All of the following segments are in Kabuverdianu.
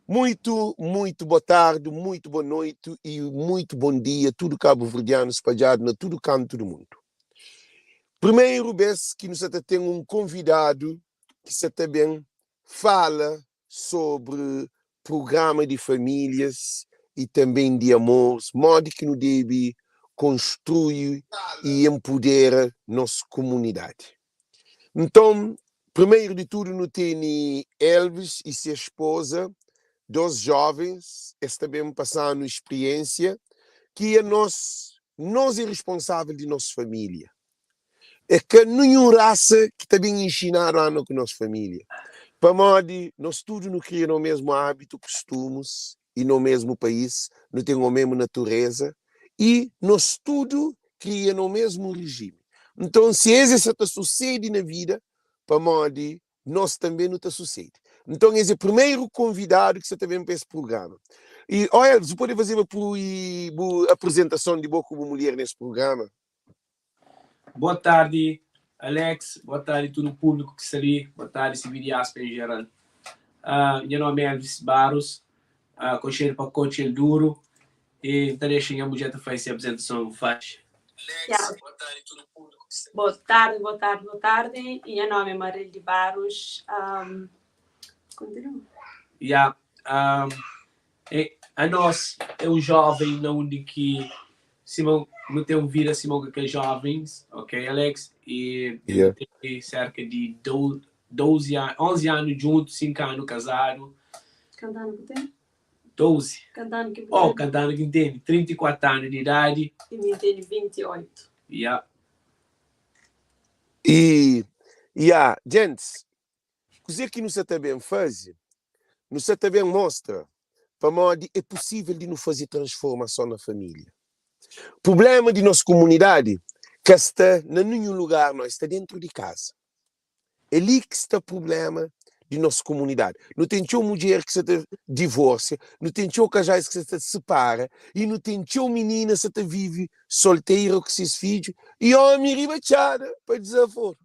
Muito, muito boa tarde, muito boa noite e muito bom dia tudo cabo-verdiano espalhado na tudo canto do mundo. Primeiro vez que nos ta tem um convidado que se também fala sobre programa de famílias e também de amores, modo que nos deve construir e empodera nossa comunidade. Então, primeiro de tudo, no tem Elvis e sua esposa, dois jovens, eles também passando experiência, que é nós, nós é responsável de nossa família. É que nenhuma raça que também ensinaram a com nossa família. Para modo, nós tudo não cria no mesmo hábito, costumes e no mesmo país, não tem a mesma natureza e nós tudo cria no mesmo regime. Então, se esse está sucede na vida, para modo, nós também não está sucede. Então, esse é o primeiro convidado que você também para esse programa. E, olha, você pode fazer uma apresentação de boa como mulher nesse programa? Boa tarde, Alex. Boa tarde todo o público que está ali. Boa tarde, civil diáspora em geral. Meu nome é Elvis Barros, conselheiro para coach El Duro. E então deixa a mulher fazer a apresentação faz. Alex, boa tarde todo o público que está ali. Boa tarde, boa tarde, boa tarde. Meu nome é Marilde Barros. Continua. Yeah, é, a nós é um jovem na onde que Simão não tem vida Simão que é jovens, ok, Alex? E yeah. tem cerca de 12, 11 anos juntos, 5 anos casado. Cantando que tem? 12. Cantando que Oh, cantando que entende. 34 anos de idade. E me entende 28. Yeah. E, yeah, gente, o que nos também faz, nos também mostra para modo é possível de não fazer transformação na família. Problema de nossa comunidade que está em nenhum lugar, não está dentro de casa. É ali que está o problema de nossa comunidade. Não tem teu mulher que se divorcia, não tem teu casais que se separa, e não tem teu menina que se vive solteira com seus filhos, e homem ribachada para desaforo.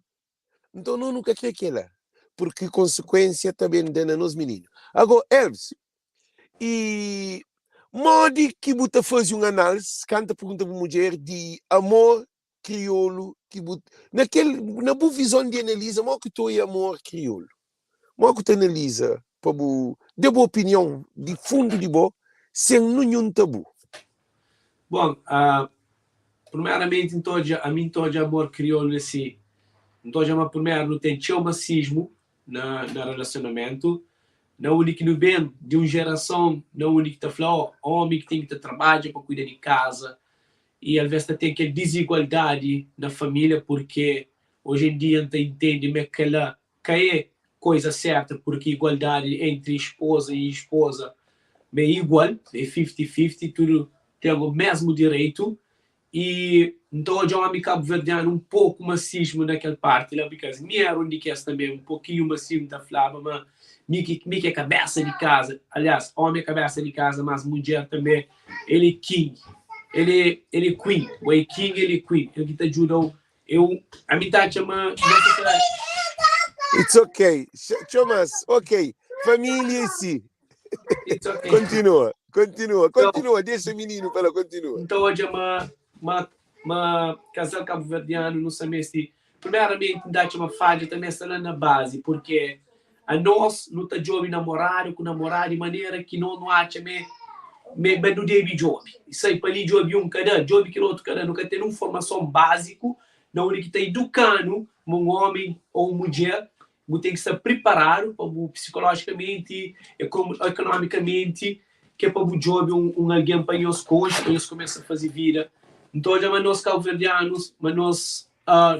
Então não nunca quer que ela, porque consequência também dá nos meninos. Agora, Elvis, e modo que você faz uma análise, canta pergunta para mulher de amor crioulo, que naquele, na boa visão de analisa, modo que tu é amor crioulo. Modo que tu analisa, para de boa opinião, de fundo de boa, sem nenhum tabu. Bom, primeiramente, então, a mim, todo amor crioulo, assim, então, já primeiro, não tem teu macismo na, na relacionamento, na única no bem de uma geração, na única que tá falando, oh, homem que tem que ter trabalho para cuidar de casa, e às vezes tem aquela desigualdade na família, porque hoje em dia não entende que ela que é coisa certa, porque igualdade entre esposa e esposa é igual, é 50-50, tudo tem o mesmo direito, e então hoje o homem cabo-verdiano um pouco macismo naquela parte lá, porque me era onde que é também um pouquinho macismo da falava, mas me que, me que é cabeça de casa, aliás, homem é cabeça de casa, mas mulher também, ele é king, ele, ele é queen, o é king, ele é queen, ele que te ajuda, eu, a mim tá chama, It's okay, chamas, ok, família em si. It's okay. Continua, continua, continua, deixa menino para continua. Então hoje é uma, uma, uma casal cabo-verdiano não sabe se primeiramente dá uma falha também está lá na base, porque a nós não está jovem namorado com namorado de maneira que não não acha me me me não deve jovem. Isso aí para ali jovem um cada, jovem que outro cada, nunca tem uma formação básico, na hora que está educando um homem ou uma mulher, você tem que estar preparado para psicologicamente, economicamente, que é para o job um, um alguém para nós coach, para nós começar a fazer vida. Então, já nós cabo-verdianos, mas nós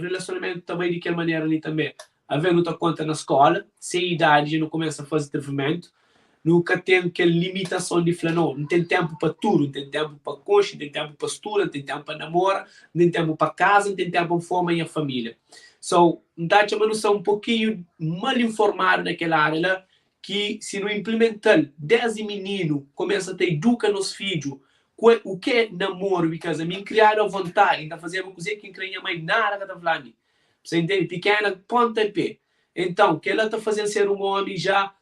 relacionamento também de que maneira ali também. A ver não conta na escola, sem idade, já não começa a fazer tratamento, nunca tem aquela limitação de falar, não, não tem tempo para tudo, não tem tempo para coach, não tem tempo para estudo, não tem tempo para namorar, não tem tempo para casa, não tem tempo para formar a família. So, então, chamando são um pouquinho mal informado naquela área lá, que se não implementar desde menino, começa a ter educa nos filhos, o que é namoro, porque a mim criaram à vontade, então fazer uma coisa que não mãe nada que tá falando. Você entende? Pequena, pontapé. Então, o que ela está fazendo ser um homem já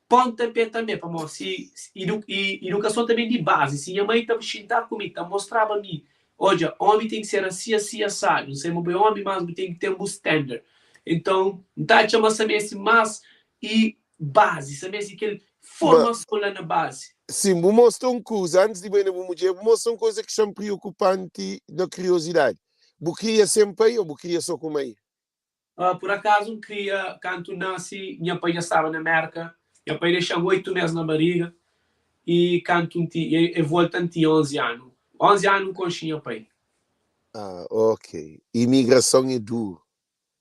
Pontapé tanbê, pamodi si idukason ta ben di bazi. Si nha mai ta xintaba ku mi, ta mostraba mi, odja, ómi ten ki ser asi, asi, asadu. N sai ma bo é ómi, mas bu ten ki ten bu standard. Enton, N ta atxa ma sa meste más i bazi, sa meste kel formason la na bazi. Sin, bu mostra un kuza, antis di bai na bu mudjer, bu mostra un kuza ki xa-m priokupanti na kuriosidadi. Bu kria sen pai ô bu kria sô ku mai? Pur akazu N kria kantu N nase, nha pai dja staba na Mérka. Nha pai dexa-m oitu mês na bariga i kantu N ti, e volta N tinha 11 anu. 11 anu N konxe nha pai. Ah, ok. Imigrason é duru.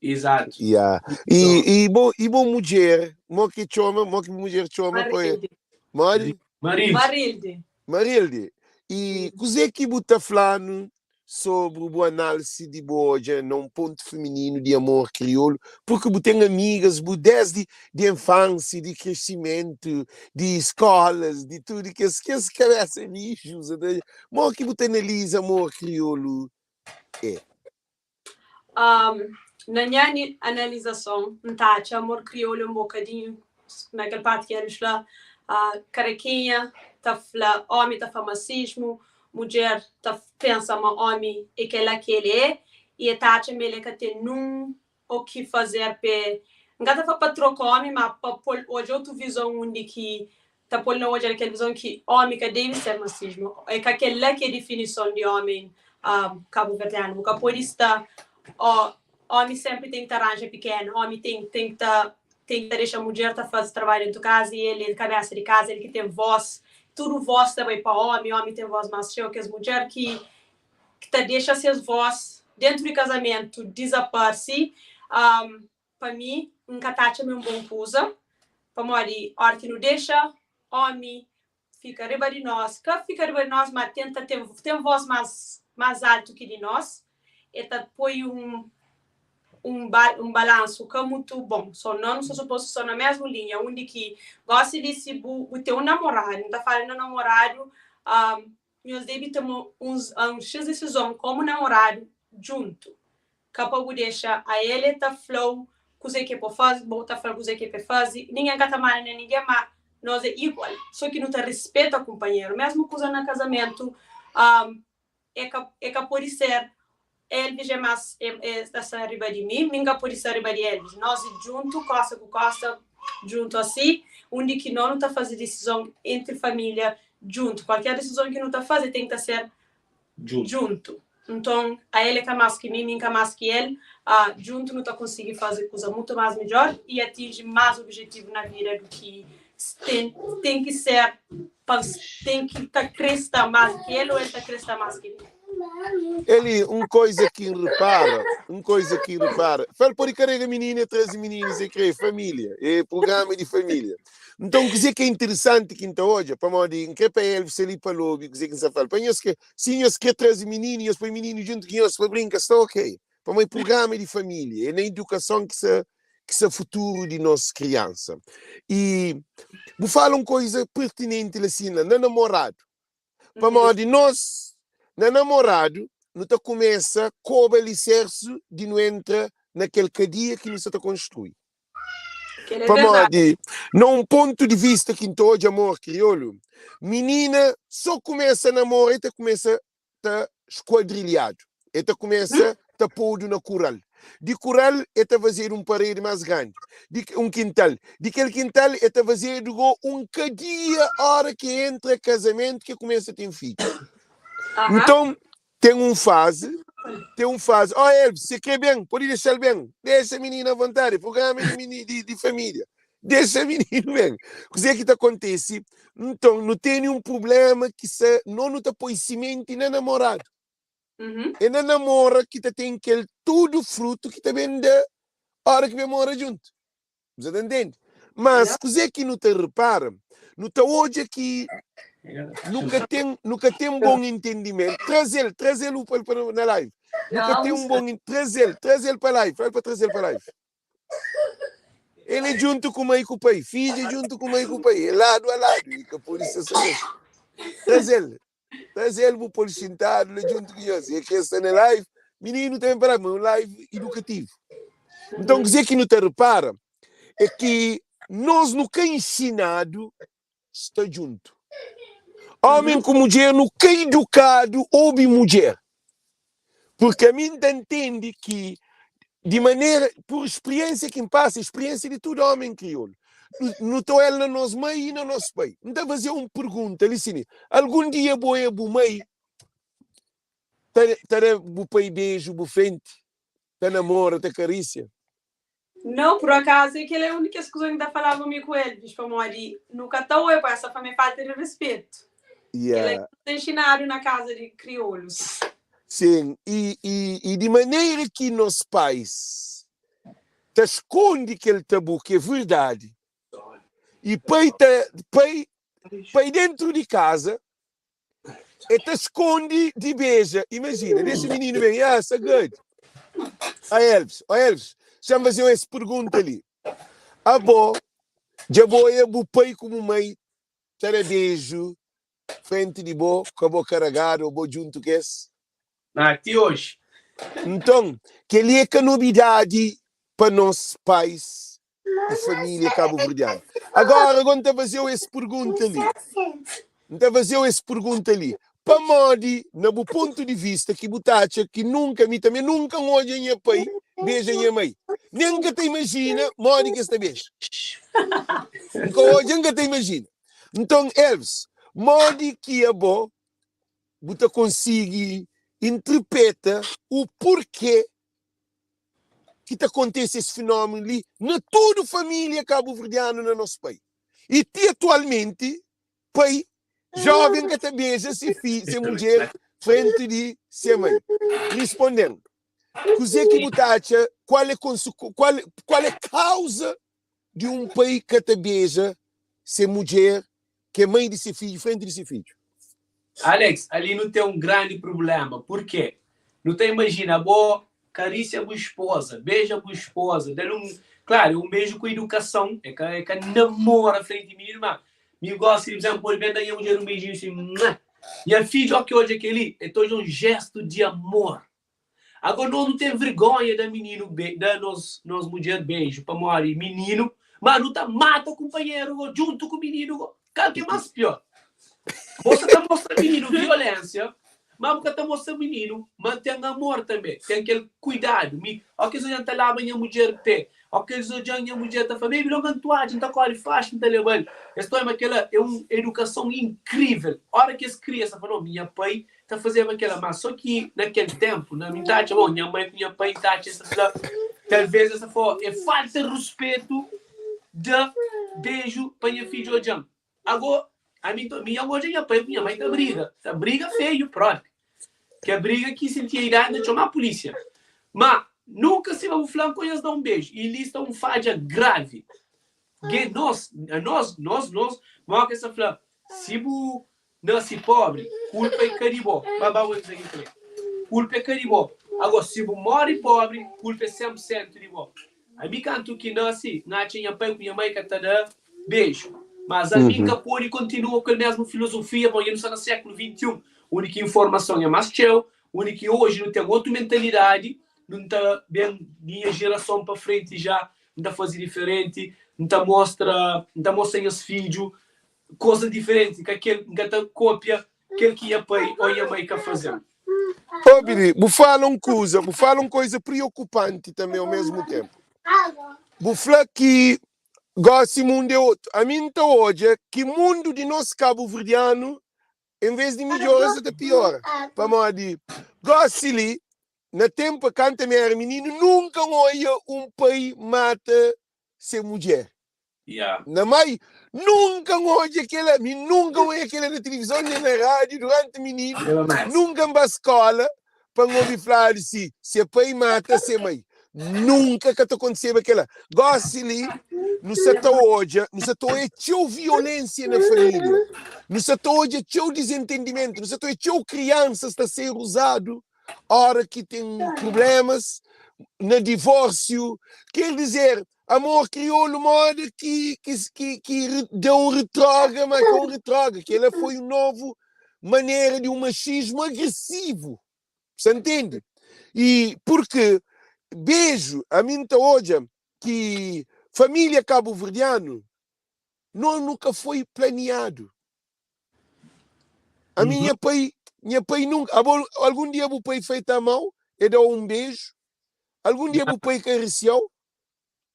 Izatu. Ya. I, i bo, i bo mudjer, mo ki txoma, mo ki bu mudjer txoma pa Marilde. Modi? Marilde. Marilde. Marilde, i kuzê ki bu ta fla-nu sobri bu análisi di bu odja na un pontu femininu di amor kriolu, purki bu ten amigas, bu desdi di infansia, di kresimentu, di skolas, di tudu kes kes kabesa riju, mo ki bu ta analiza amor kriolu é? Um, na nha analizason, N ta atxa amor kriolu un bokadinhu na kel parti ki Elvis fla, uh, karekinha ta fla omi ta fla masismu, mudjer ta pensa ma omi é kela ki el é i el ta atxa ma el ka ten nun o ki fazer pe N ka ta fla pa troka omi, ma pa pol odja otu vizon undi ki ta pol na odja kel vizon ki omi ka debe ser masismu. É ka kel-la ki é difinison di omi um, kabuverdianu. Bu ka pode sta ó, omi senpri ten ki ta ranja pikenu, omi ten ten ki ta ten ki ta dexa mudjer ta faze trabadju dentu kaza i el é kabesa di kaza, el ki ten vós, tudu vós ta bai pa omi, omi ten vós más txeu kes mudjer ki ki ta dexa ses vós dentu di kazamentu dizaparse. Um, pa mi, N ka ta atxa ma é un bon kuza, pamodi óra ki nu dexa ómi fika riba di nos, ka fika riba di nos, má tenta ten, ten vós más, más altu ki di nos, e ta poi un, un, ba, un balansu ka mutu bon. So, no nu sta supostu sta na mesmu linha, undi ki gósi li si bu, bu ten un namoradu, N ta fala na namoradu, um, nhos debe toma uns, uns xis disizon komu namoradu djuntu. Ka pa bu dexa a el e ta fla-u kuzê ki é pa faze, bo ta fla-l kuzê ki é pa e faze. Ningen ka ta manda na ningen, má nos é igual. Sô ki nu ta rispeta kunpanheru. Mésmu kuza na kazamentu, é ka é ka pode ser Elvis é más é é ta sta riba di mi, mi N ka pode sta riba di Elvis. Nos é djuntu, kósta ku kósta, djuntu asi, undi ki no nu ta faze disizon entri família djuntu. Kualker disizon ki nu ta faze ten ki ta ser djuntu. Nton, ael é ka más ki mi, mi N ka más ki el. Djuntu nu ta konsigi faze kuza mutu más midjór i atinji más obijetivu na vida du ki ten, ten ki ser pa ten ki ta krê sta más ki el ô el ta krê sta más ki mi. Eli, un koiza ki N repara, un koiza ki N repara, fla-l pode karega mininu e traze mininu si e krê, família, é prugrama di família. Nton, kuzê ki é interesanti ki N ta odja, pamodi N krê pa Elvis sta li pa L obi kuzê ki N sta fla-l, pa nhos ke, si nhos krê traze mininu, nhos poi mininu djuntu ku nhos pa brinka, sta ok, pamodi prugrama di família, é na idukason ki sta ki sta futuru di nos kriansa. I bu fala un koiza pertinenti la sin la, na namoradu. Pamodi nos, na namoradu, nu ta kumesa koba lisersu di nu entra na kel kadia ki nu sa ta konstrui. Kel é verdadi. Pamodi, na un pontu di vista ki N ta odja amor kriolu, minina so kumesa namora e ta kumesa ta skuadrilhadu, e ta kumesa ta podu na kural. Di kural e ta fazedu un paredi más grandi, di un kintal. Di kel kintal e ta fazedu go un kadia ora ki e entra kazamentu ki e kumesa ten fidju. Nton, ten un fazi, ten un fazi, ó Elvis, si e kre ben, pode dexa-l ben, dexa mininu avontadi, prugrama di mini, di, di família, dexa mininu ben. Kuzê ki ta kontese? Nton, nu tene un prubléma ki sa, no nu ta poi simenti na namoradu. É na namora ki ta ten kel tudu frutu ki ta ben da óra ki ben mora djuntu. Bu sa ta ntende? Mas kuzê ki nu ta repara, nu ta odja ki nu ka ten, nu ka ten bon entendimentu. Traze-l, traze-l pa, pa, na live. Nu ka ten un bon, traze-l, traze-l pa live, fla-l pa traze-l pa live. El é djuntu ku mai ku pai, fidju é djuntu ku mai ku pai, é ladu a ladu, e ka pode ser só es. Traze-l, traze-l bu pô-l xintadu la djuntu ku nhos. E ke sta na live, mininu ta ben pa live, ma é un live idukativu. Nton, kuzê ki nu ta repara é ki. Nos nu ka inxinadu sta djuntu. Ómi ku mudjer nu ka idukadu obi mudjer. Purki ami N ta ntende ki di manera, pur spriensia ki N pasa, e spriensia di tudu ómi kriolu, nu ta oel na nos mai i na nos pai. N ta faze un pergunta li sini, algun dia bo e bu mai ta da bu pai beju bu frenti, ta namora, ta karisia? Nau, pur akazu é kel é un di kes kuza ki N ta falaba mi ku Elvis, pamodi nu ka ta oi pa esa fama é falta di respetu. Kel la ki nu ta inxinadu na kaza di kriolus. Sin, i i i di manera ki nos pais ta skonde kel tabu ki é verdadi, i pai ta pai pai dentru di kaza E ta skonde di beja. Imajina, dexa mininu ben. Ya, sa good. A Elvis, ó Elvis, xa-m faze-u es pergunta li. Abo, dja bo oia bu pai ku bu mai ta da beju frenti di bo, ku abo karagadu ô bo djuntu ku es? Na, ti oji. Nton, kel-li é ka nobidadi pa nos pais i família kabuverdianu. Agora, agora N ta faze-u es pergunta li. N ta faze-u es pergunta li. Pamodi, na bu pontu di vista, ki bu ta atxa ki nunka, mi tanbe nunka N odja nha pai beja nha mai. Nen N ka ta imajina modi ki es ta beja. N ka odja, N ka ta imajina. Nton, Elvis, modi ki abo bu ta konsigi intripeta u porke ki ta kontese es fenómenu li na tudu família kabuverdianu na nos pai. I ti atualmenti, pai jóven ka ta beja se fi, se mudjer frenti di se mai. Risponde-m, kuzê ki bu ta atxa, kual é konseku, kual, kual é kauza di un pai ka ta beja se mudjer ki é mai di se fidju frenti di se fidju? Alex, ali nu ten un grandi prubléma. Purkê? Nu ta imajina bo karisia bu espoza, beja bu espoza, da-l un, klaru, é un beju ku idukason, é ka, é ka namora frenti di mininu, má mi gosi, pur izénplu, pode ben da nha mudjer un beijinhu sin, mua! Nha fidju, óki odja kel-li, el ta odja un jéstu di amor. Agora nós nu ten vergonha da mininu be, da nos nos mudjer beiju pamodi mininu, ma nu ta mata kunpanheru go djuntu ku mininu go. Kal ki é más pior? Bo sa ta mostra mininu violénsia, ma bu ka ta mostra mininu ma ten amor tanbê, ten kel kuidadu. Mi, óki es odja-m ta laba nha mudjer pé, óki es odja-m nha mudjer ta fla, Baby, longa-m tuadja, N ta kóre faxi, N ta leba-l. Es ta odja ma kel-la é un edukason inkrível. Óra ki es kria, es ta fla, No, mi nha pai ta fazeba kela mas so ki na kel tempu na mi ta atxa bon nha mai ku nha pai ta atxa es ta fla talvez es ta fla é falta ruspetu da beju pa nha fidju odjan ago ami nton mi nha odja nha pai ku nha mai ta briga ta briga feio propi ke briga ki si N tinha idadi N ta txoma pulisia ma nunka sima bu fla N konhes da un beju i li sta un fadja gravi ge nos nos nos nos moka es ta fla si bu Nasi pobri, kulpa é ka di bo. Ba ba oi kuzê ki N krê. Kulpa é ka di bo. Agó, si bu móre pobri, kulpa é 100 pur sentu di bo. Ami kantu ki nasi, N atxa nha pai ku nha mai ka ta da beju. Mas ami N ka pode kontinua ku kel mésmu filozofia, pamodi nu sta na sékulu 21, undi ki informason é más txeu, undi ki oji nu ten otu mentalidadi, nu ta ben di nha jerason pa frenti já N ta faze diferenti, N ta mostra, N ta mostra nhas fidju Koza diferenti ka kel N ka ta kopia kel ki nha pai ô nha mai ka faze-m. Obi li, bu fala un kuza, bu fala un koza priokupanti tanbe au mesmu tenpu. Bu fla ki gosi mundu é otu. Ami N ta odja ki mundu di nos kabuverdianu en ves di midjora sa ta piora. Pamodi gosi li, na tenpu kantu ami era mininu, nunka N oia un pai mata se mudjer. Yeah. Na mai, nunka N odja kela, mi nunka N oia kela na tilivizon nen na rádiu duranti mininu, Leba mais. nunka N ba skola pa N obi fladu si se pai mata se mai. Nunka ka ta kontiseba kela. Gosi li, nu sa ta odja, nu sa ta oia txeu violensia na família, nu sa ta odja txeu dizentendimentu, nu sa ta oia txeu kriansas ta ser uzadu ora ki ten prublemas na divórsiu. Ker dizer, Amor kriolu moda ki ki ki da un retroga, ma ka un retroga, kela foi un novu manera di un machismo agresivu, sa ntende? I purki beju, ami N ta odja ki. Família kabuverdianu, nos nu ka foi planiadu. Ami nha pai, nha pai nunka, abo algun dia bu pai foi ta amau, e dau un beju? Algun dia bu pai karisiau?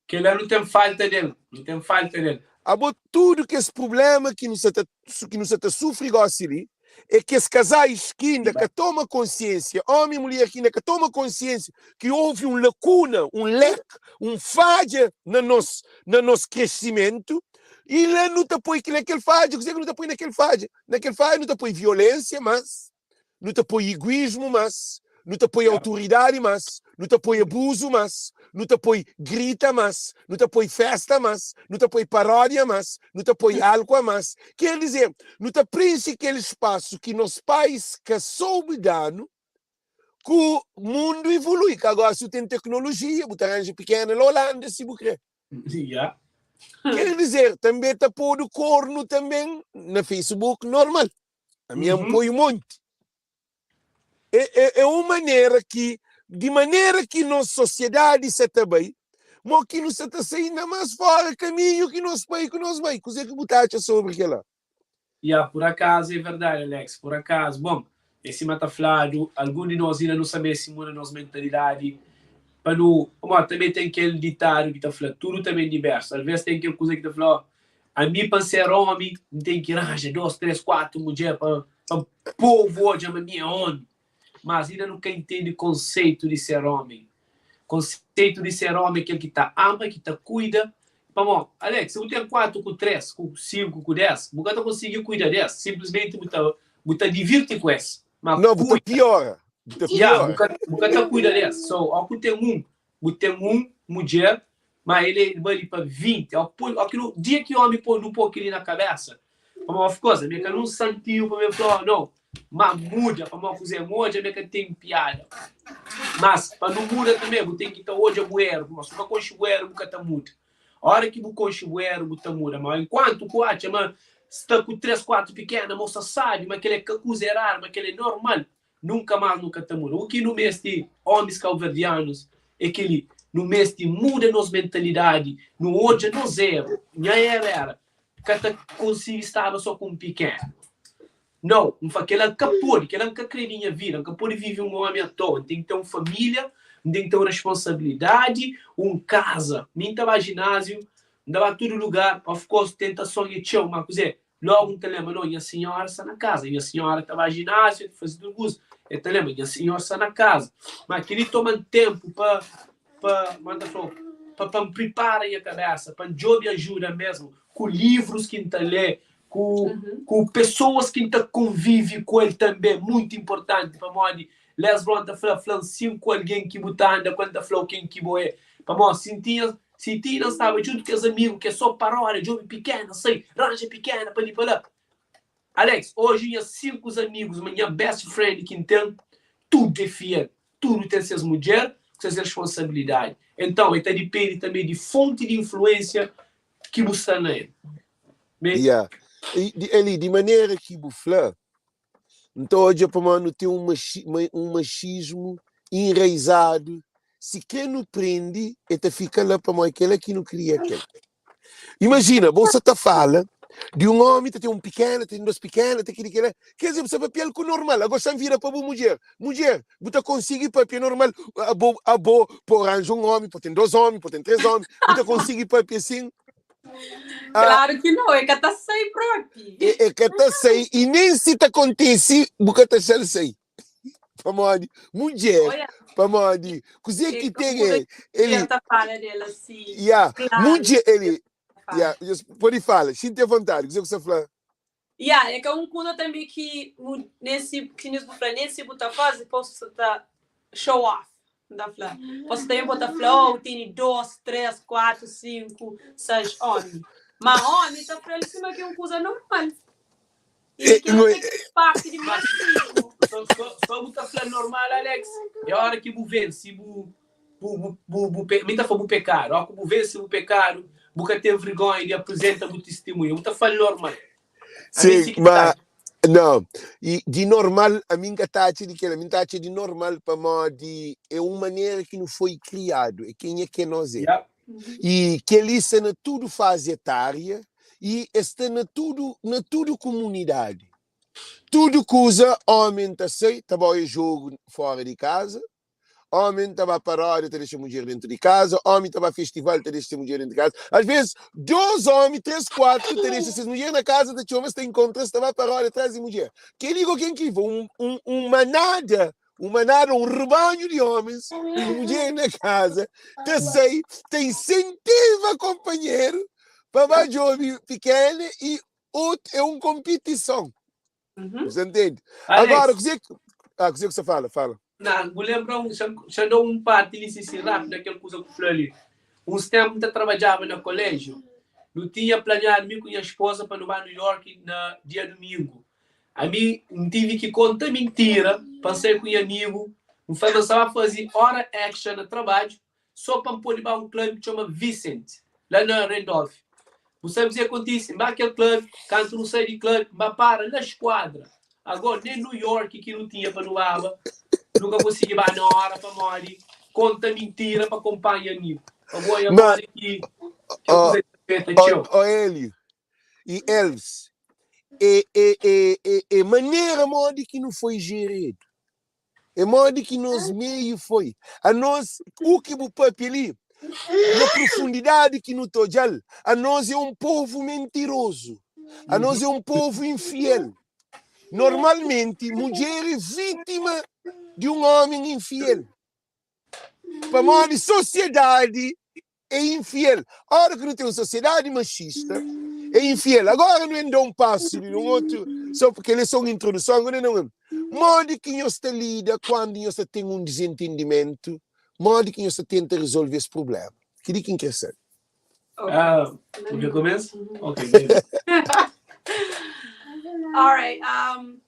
Kela nu ten falta del, nu ten falta del. Abo tudu kes prublema ki nu sa ta ki nu sa ta sufri gosi li é kes kazais ki inda ka toma konsiensia, omi i mulher ki inda ka toma konsiensia ki ouvi un lakuna, un lek, un fadja na nos na nos kresimentu i la nu ta poi ki na kel fadja, kuzê ki nu ta poi na kel fadja? Na kel fadja nu ta poi violensia mas nu ta poi iguismu más, nu ta poi autoridadi más, nu ta poi abuzu más, nu ta poi grita más, nu ta poi festa más, nu ta poi paródia más, nu ta poi álkua más. Ker dizer, nu ta prenxe kel spasu ki nos pais ka soube da-nu ku mundu ivolui. Ka gósi bu ten teknolojia, bu ta ranja pikena la Holanda si bu kre. Ker dizer, tanbe ta podu kornu tanbe na Facebook normal. Ami N poi un monti. É, é, é un manera ki, di manera ki nos sosiedadi sa ta bai, mo ki nu sa ta sai inda más fora kaminhu ki nos pai ku nos mai. Kuzê ki bu ta atxa sobri kel-la? Ya, pur akazu é verdadi, Alex, pur akazu. Bon, é sima ta fladu, algun di nos inda nu sa meste muda nos mentalidadi pa nu, pamodi tanbê ten kel ditadu ki ta fla, tudu ta ben di bersu. Alvês ten kel kuza ki ta fla, ó, Ami pa N ser omi, N ten ki ranja dos, tres, kuatu mudjer pa pa povu odja ma mi é omi. Mas inda nu ka intende konseitu di ser omi. Konseitu di ser omi é kel ki ta ama, ki ta kuida. Pamó, Alex, si bu ten kuatu ku tres, ku sinku, ku des, bu ka ta konsigi kuida des. Sinplismenti bu ta bu ta divirti ku es, ma No, bu ta kuida, piora. Bu ta ya, bu piora. ka bu ka ta kuida des. So, ó ku ten un, bu ten un mudjer Ma el é bali pa 20. Ó poi, ó ki dia ki omi poi, nu poi kili na kabesa. Pamodi of course, mi ka nun santinhu pa mi fla, oh, no. Ma muda, pamodi kuzê, N odja mi ka ten piada. Mas pa nu muda tanbe, bu ten ki ta odja bu eru, pamodi si bu ka konxe bu eru, bu ka ta muda. Ora ki bu konxe bu eru, bu ta muda. Ma enkuantu ku atxa ma sta ku 3, 4 pikena, ma bu sta sabi ma kel é ka kuza eradu, ma kel é normal, Nunka más nu ka ta muda. U ki nu meste, ómis kauverdianus, é kel-li, nu meste muda nos mentalidadi, nu odja nos éru. Nha éru éra ka ta konsigi staba sô ku un pikénu. Nau, N fla, kel-la N ka pode, kel-la N ka krê di nha vida. N ka pode vive un ómi atoa. N ten ki ten un família, N ten ki ten un responsabilidadi, un kaza. Mi N ta ba jináziu, N ta ba tudu lugar. Of course, tentason é txeu, má kuzê? Logu N ta lenbra, no, nha sinhora sta na kaza. Nha sinhora ta ba jináziu, el ta faze tudu kuza. El ta lenbra, nha sinhor sta na kaza. Ma kel-li toma-m ténpu pa, pa, ma N ta fla-u, pa, pa N pripara nha kabésa, pa N djobe ajuda mésmu ku livrus ki N ta lé, ku, ku pesoas ki N ta konvive ku el tanbê. Muitu inportanti, pamodi Les Brown ta fla, Fla-m 5 algen ki bu ta anda ku el, N ta fla-u ken ki bo é. Pamodi si N tinha Si ti N staba djuntu kes amigu ki é sô paródia, djobe pikena, sai, ranja pikena pa li pa la. Alex, oji nha 5 amigus ma nha best friend ki N ten, tudu é fiel, tudu ten ses mudjer ku ses responsabilidadi. Entãu, é ta dipende tanbe di fonti di influensia ki bu sta na el. Me. Ya. Eli, di manera ki bu fla, N ta odja pamodi nu ten un machismu enraizadu, si kre nu prende e ta fika la pamodi kela ki nu kria kel. Imajina, bo sa ta fala di un omi ta ten un pikena, ta ten dos pikena, ta kili kila, ker dizer bu sa papia-l ku normal, ago sa N vira pa bu mudjer, mudjer bu ta konsigi papia normal, abo abo po ranja un omi, po ten dos omi, po ten tres omi, bu ta konsigi papia sin? Ah, Claro que não, é ka ta sai propi. É, é ka ta sai e nem se ta acontece, bu ka ta xal sai. Pamodi mulher, Olha, pamodi kuzê é ki que tem muda é ele, ta fala dela assim. yeah, Claro, mulher ele, fala. yeah, pode fala, sinta à vontade, kuzê que você fala? Yeah, é que um kuza também que nesse que nos bu fla, nesse bu ta faze, posso ta show off. N ta fla. Posso também bu ta fla, oh, tem dois, três, quatro, cinco, seis homem. Mas homem ta fla sima que um kuza normal. E É, aquilo não é, tem parte de machismo. Só bu ta fla normal, Alex. É hora que bu vence bu bu bu bu, bu pe, mi ta fla bu pecado. Ó que bu vence bu pecado, bu ka ten vergonha de apresenta bu testemunho. Bu ta fla normal. A mi Sim, si ki ma ta. não. E di normal, a mim ka ta atxa di kel, a mim ta atxa di normal pamodi é un manera ki nu foi kriadu, é kenha ke nós é. Yeah. I kel-li sta na tudu fazi etária i es sta na tudu na tudu kumunidadi. Tudu kuza ómi ta sai ta ba oia jogu fora di kaza, ómi ta ba paródia ta dexa mudjer dentu di kaza, ómi ta ba festival ta dexa se mudjer dentu di kaza. Às vezes, dôs ómi, três, kuatu ta dexa ses mudjer na kaza ta txoma, es ta inkontra, es ta ba paródia tras di mudjer. Kel-li go ken ki un, un, un manada Un manada, un rebanhu di ómis ku mudjer na kaza ta sai, ta insentiva konpanheru pa ba djobe pikena i otu. É un konpitison. Bu sta ntende? Agora, kuzê ki ah, kuzê ki bu sta fala? Fala. Na, bu lenbra un, xa da un parti li sisi rápidu na kel kuza ku fla li. Uns ténpu N ta trabadjaba na koléjiu. Nu tinha planiadu mi ku nha spoza pa nu ba New York na dia dumingu. Ami N tive ki konta mintira pa N sai ku nha amigu. N fla ma N sta ba faze óra extra na trabadju sô pa N pode ba un club ki txoma Vincent, la na Randolph. Bu sabe kuzê ki kontise? N ba kel club, kantu nu sai di club, N ba para na skuadra. Agó, nen New York ki nu tinha pa nu baba, nu ka konsigi ba na óra pamodi konta mintira pa konpanha amigu. Pa bo odja Ma, modi ki kel ó, kuza ta afeta ó, txeu. ó Hélio i Elvis, É, é, é, é, é manera modi ki nu foi jeredu. É modi ki nos meiu foi. Anos, u ki bu papia li, na profundidadi ki nu ta odja-l, anos é un povu mentirozu. Anos é un povu infiel. Normalmenti, mudjer é vítima di un ómi infiel. Pamodi sosiedadi é infiel. Ora ki nu ten un sosiedadi maxista, é infiel. Agora nu en da un pasu di un otu, so porque el é so un introduson, agora nu en modi ki nhos ta lida kuandu nhos ta ten un dizentendimentu, modi ki nhos ta tenta resolve es prublema? Kili ki N kre sabe. Ah, bu dja kumesa? Ok, bem. Alright, um,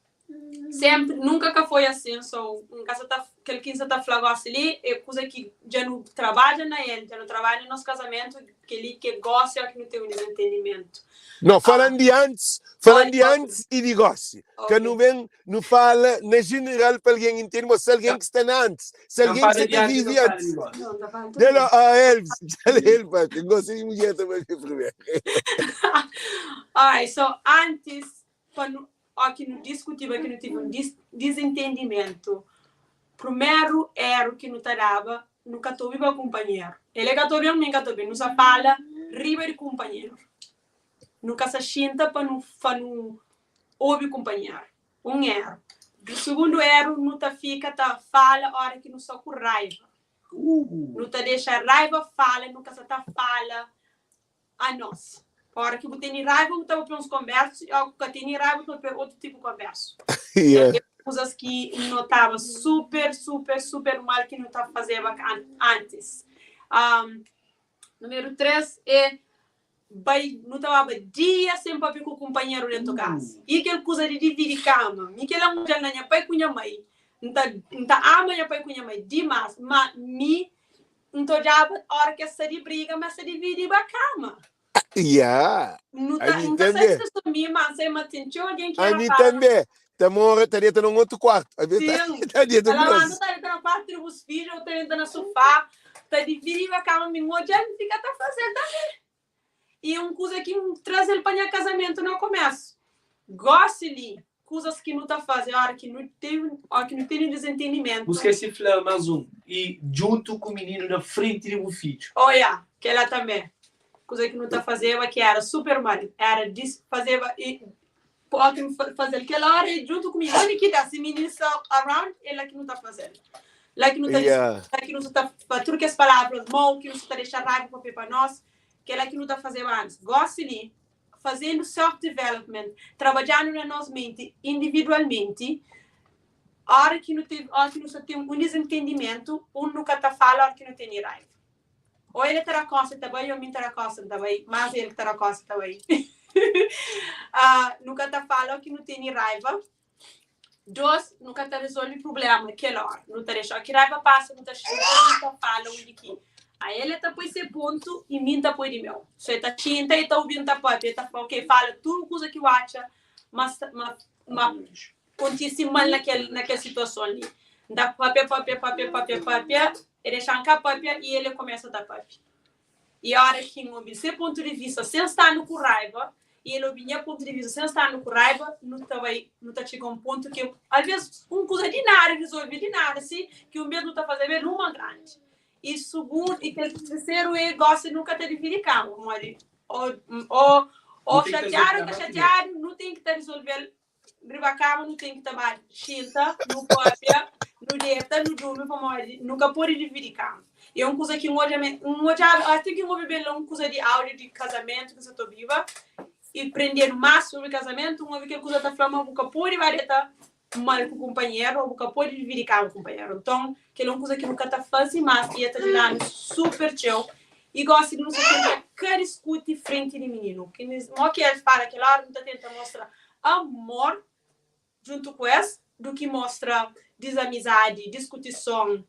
Sempri, nunka ka foi asin, so N ka sa ta, kel ki N sa ta fla gosi li é kuza ki dja nu trabadja na el, dja nu trabadja na nos kazamentu, kel-li ki é gosi ó ki nu ten un dizentendimentu. No, falan di antis, falan di antis i di gosi. Ka nu ben nu fala na jeneral pa algen intende, ma si algen ki sta na antis, si Ka algen ki fala sa di ta antis, vivi ka fala antis. di gosi. Dja la, ah, Elvis, dja la el papia, N gosta di mudjer ta papia primeru. Alright, so antis pa nu ó ki nu diskutiba ki nu tive un dizentendimentu, prumeru eru ki nu ta daba, nu ka ta obiba kunpanheru. El e ka ta obi-m, mi N ka ta obi-l. Nu sa fala riba di kunpanheru. Nu ka sa xinta pa nu pa nu obi kunpanheru. Un eru. Sugundu eru, nu ta fika ta fala óra ki nu sta ku raiva. Nu ta dexa raiva fala, nu ka sa ta fala Anos. Ora ki bu tene raiva bu ta papia uns konbersu i ora ku ka tene raiva bu ta papia otu tipu konbersu. Yeah. É kuzas ki N notaba super, super, super mal ki nu ta fazeba antis. Um, numeru 3 é bai, nu ta baba dia sen papia ku kunpanheru dentu kasa. I kel kuza di dividi kama. Mi kel-la N odja-l na nha pai ku nha mai. N ta, N ta ama nha pai ku nha mai dimas, ma mi N ta odjaba ora ki es sta di briga ma es ta dividiba kama. Ya, Nu ta, ami N ka sabe tanbe. si é sô mi, má N sabe ma ten txeu algen ki era Ami fala. tanbe. Ta mora, ta deta na un otu kuartu. Abi ta, Sin. ta deta Ta ku labanta, nos. ta deta na kuartu di bus fidju ô ta deta na sufá, ta dividiba kama. Mi N odja-l, N fika ta faze-l tanbe. I un kuza ki N traze-l pa nha kazamentu na komésu. Gósi li, kuzas ki nu ta faze óra ki nu ten, óra ki nu tene Bu dizentendimentu. skese fla más un, i djuntu ku mininu na frenti di bu fidju. Oh ya, kel-la tanbê. Kuza ki nu ta fazeba ki éra super mal, éra dis fazeba i óra ki nu faze-l kel óra i djuntu ku mininu. Undi ki da, si mininu sta around, é la ki nu ta faze-l. La ki nu ta dis Ya. la ki nu sa ta fla tudu kes palavras mau ki nu sa ta dexa raiba papia pa nos. Kel-la ki nu ta fazeba antis. Gósi li, fazendu self-development, trabadjandu na nos menti individualmenti, óra ki nu ten, óra ki nu sta ten un dizentendimentu, un nu ka ta fala óra ki nu tene raiva. Ô el ta da kósta ta bai, ô mi N ta da kósta N ta bai, más el ki ta da kósta ta bai. Nu ka ta fala óra ki nu tene raiva. Dos, nu ka ta rezolve prubléma kel óra. Nu ta dexa ki raiva pasa, nu ta xinta, nu ta fala undi ki ael el ta poi se pontu i mi N ta poi di meu. So el ta xinta, el ta obi-m ta pâpia, el ta fla, ok, fala tudu kuza ki bu atxa ma ma ma kontise mal na kel na kel situason li. N ta pâpia, pâpia, pâpia, pâpia, pâpia, el dexa-m ka pâpia i el kumesa ta pâpia. I ora ki N obi se pontu di vista sen sta-nu ku raiba, i el obi nha pontu di vista sen sta-nu ku raiba, nu ta bai, nu ta txiga un pontu ki alvês un kuza di nada rizolve di nada si, ki un bês nu ta faze el uma grandi. I sugundu, i kel terseru é gosi nu ka ta dividi kama, pamodi o o o xatiadu o ka xatiadu, nu ten ki ta rizolve-l Riba kama nu ten ki ta ba xinta, nu papia, nu deta, nu durmi pamodi nu ka pode dividi kama. E un kuza ki N odja me, N odjaba, ate ki N obi ben la un kuza di audio di kazamentu ki N sa ta obiba i prendedu mas sobri kazamentu, N obi kel kuza ta fla ma bu ka pode ba deta mal ku kunpanheru o bu ka pode dividi kama ku kunpanheru. Nton, kel é un kuza ki nu ka ta faze mas i e ta djuda-nu super txeu. I gosi nu sa tenta ka diskuti frenti di mininu. Mo ki el fala kel ora, nu ta tenta mostra amor djuntu ku es du ki mostra dizamizadi, diskutison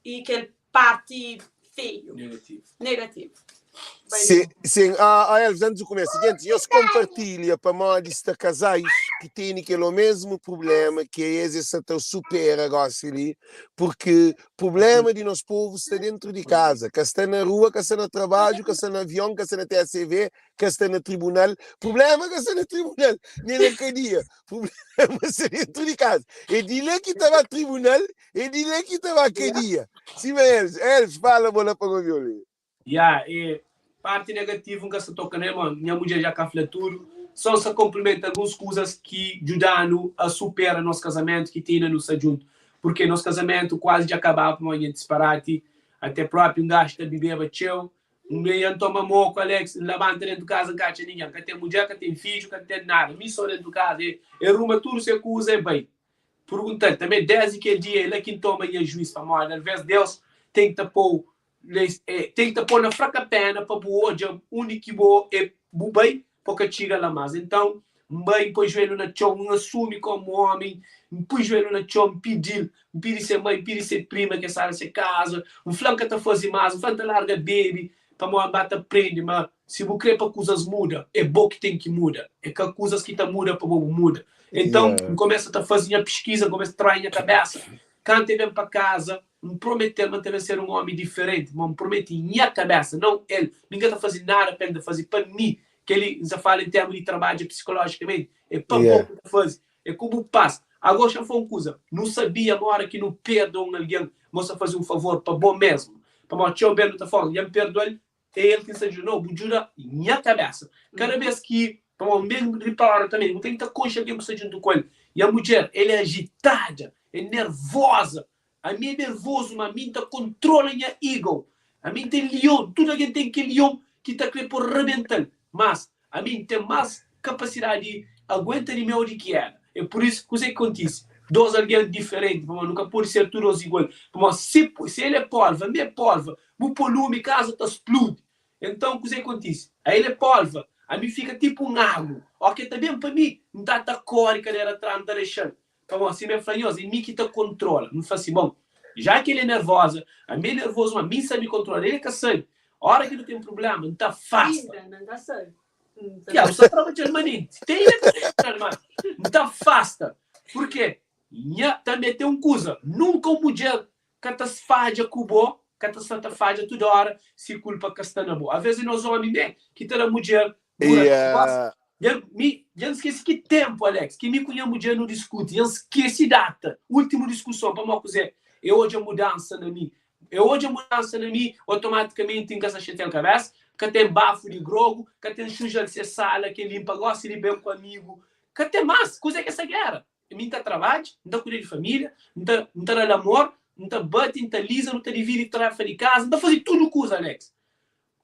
i kel parti feiu, negativu. Sim, sim. Ah, ah, Elvis, antes de começar, gente, nhos compartilha pamodi sta casais que têm aquele mesmo problema que é esse sta ta supera gosi li, porque problema di nos povo sta dentro di casa, ka sta na rua, ka sta na trabalho, ka sta na avião, ka sta na TSV, ka sta na tribunal, problema ka sta na tribunal, nem na cadeia, problema sta dentro di casa. É di la ki ta ba tribunal, é di la ki ta ba cadeia. Sima Elvis, Elvis fala bola pa govi oli. Ya e parti negativu nka sta toka nel, ma nha mudjer ja ka fla tudu, so nsa komplimenta alguns kuzas ki djudanu a supera nos kazamentu ki ti inda nu sta djuntu, purke nos kazamentu kuazi dja kababa pamodi nha disparati, ate propi un gaxu ta bibeba txeu, un dia N toma moku Alex, N labanta dentu kaza N ka atxa ningen, ka ten mudjer, ka ten fidju, ka ten nada, mi so dentu kaza, e ruma tudu se kuza e bai. Pergunta-l tanbe, desdi kel dia é la ki N toma nha juiz, pamodi alves Deus ten ki ta pou Ten ki ta pô na fraka pena pa bu odja undi ki bo é bu bai pa ka txiga la mas. Então N bai N poi juelhu na txon N asumi komu omi N pui juelhu na txon N pidi-l N pidi se mai N pidi se prima ke staba na se kaza N fla N ka ta fazi mas N fla N ta larga bebi pamodi N ba ta prende ma si bu kre pa kuzas muda é bo ki ten ki muda é ka kuzas ki ta muda pa bo bu muda. Então N komesa ta fazi nha piskiza N komesa ta trabadja nha kabesa kantu e ben pa kaza N promete-l ma N ta ben ser un ómi diferenti, má N promete nha kabésa, nau el. Mi N ka ta faze nada pa el, N ta faze pa mi. Kel-li N sta fala en térmu di trabadja psikolójikamenti. É pa bo ki N ta faze, é ku bu pas. Agó, xa-m fla un kuza, nu sabia ma óra ki nu pêrdua un algen, ma sta faze un favor pa bo mésmu. Pamodi txeu bês nu ta fla, Dja N pêrdua-l, é el ki N sta djuda. Nau, bu djuda nha kabésa. Kada bês ki, pamodi N ben ripara tanbê, bu ten ki ta konxe algen ki bu sta djuntu ku el. Nha mudjer, el é ajitada, é nervoza, Ami é nervozu ma ami N ta kontrola nha ego. Ami N ten lion, tudu algen ten kel lion ki ta kre po rabenta-l. Mas, ami N ten mas kapasidadi di aguenta di meu di ki ela. É pur isu, kuzê ki kontise? Dos algen diferenti, pamodi nu ka pode ser tudu dos igual. Pamodi si si el é pólva, ami é pólva, bu po lumi, kaza ta spludi. Enton, kuzê ki kontise? Ael é pólva, ami fika tipu un agu. Óki el ta ben pa mi, N ta ta kóre kadera tras, N ta dexa-l. Pamodi sima el fla nhos, é mi ki ta kontrola. N fla si, Bon, já ki el é nervoza, ami é nervozu, má mi N sabe kontrola, el é ka sabe. Óra ki nu ten prubléma, N ta afasta. Ya, bu sta trabadja-l manenti. Ten el ka sabe, má N ta afasta. Purkê nha tanbê ten un kuza, nunka un mudjer ka ta sfadja ku bo, ka ta sta ta fadja tudu óra si kulpa ka sta na bo. Alvês é nos ómi mê ki ta da mudjer buraku. Yeah. Dja mi, dja N skese ki ténpu, Alex, ki mi ku nha mudjer nu diskuti. Dja N skese data, últimu diskuson, pamodi kuzê? E odja mudansa na mi. E odja mudansa na mi, otomatikamenti N ka sta xatia-l kabésa, ka ten bafu di grogu, ka ten xuja-l se sala ki e linpa gósi li ben ku amigu. Ka ten más. Kuzê ki é sa géra? Mi N ta trabadja, N ta kuida di família, N ta N ta da-l amor, N ta bati, N ta liza, nu ta dividi tarefa di kaza, N ta faze tudu kuza, Alex.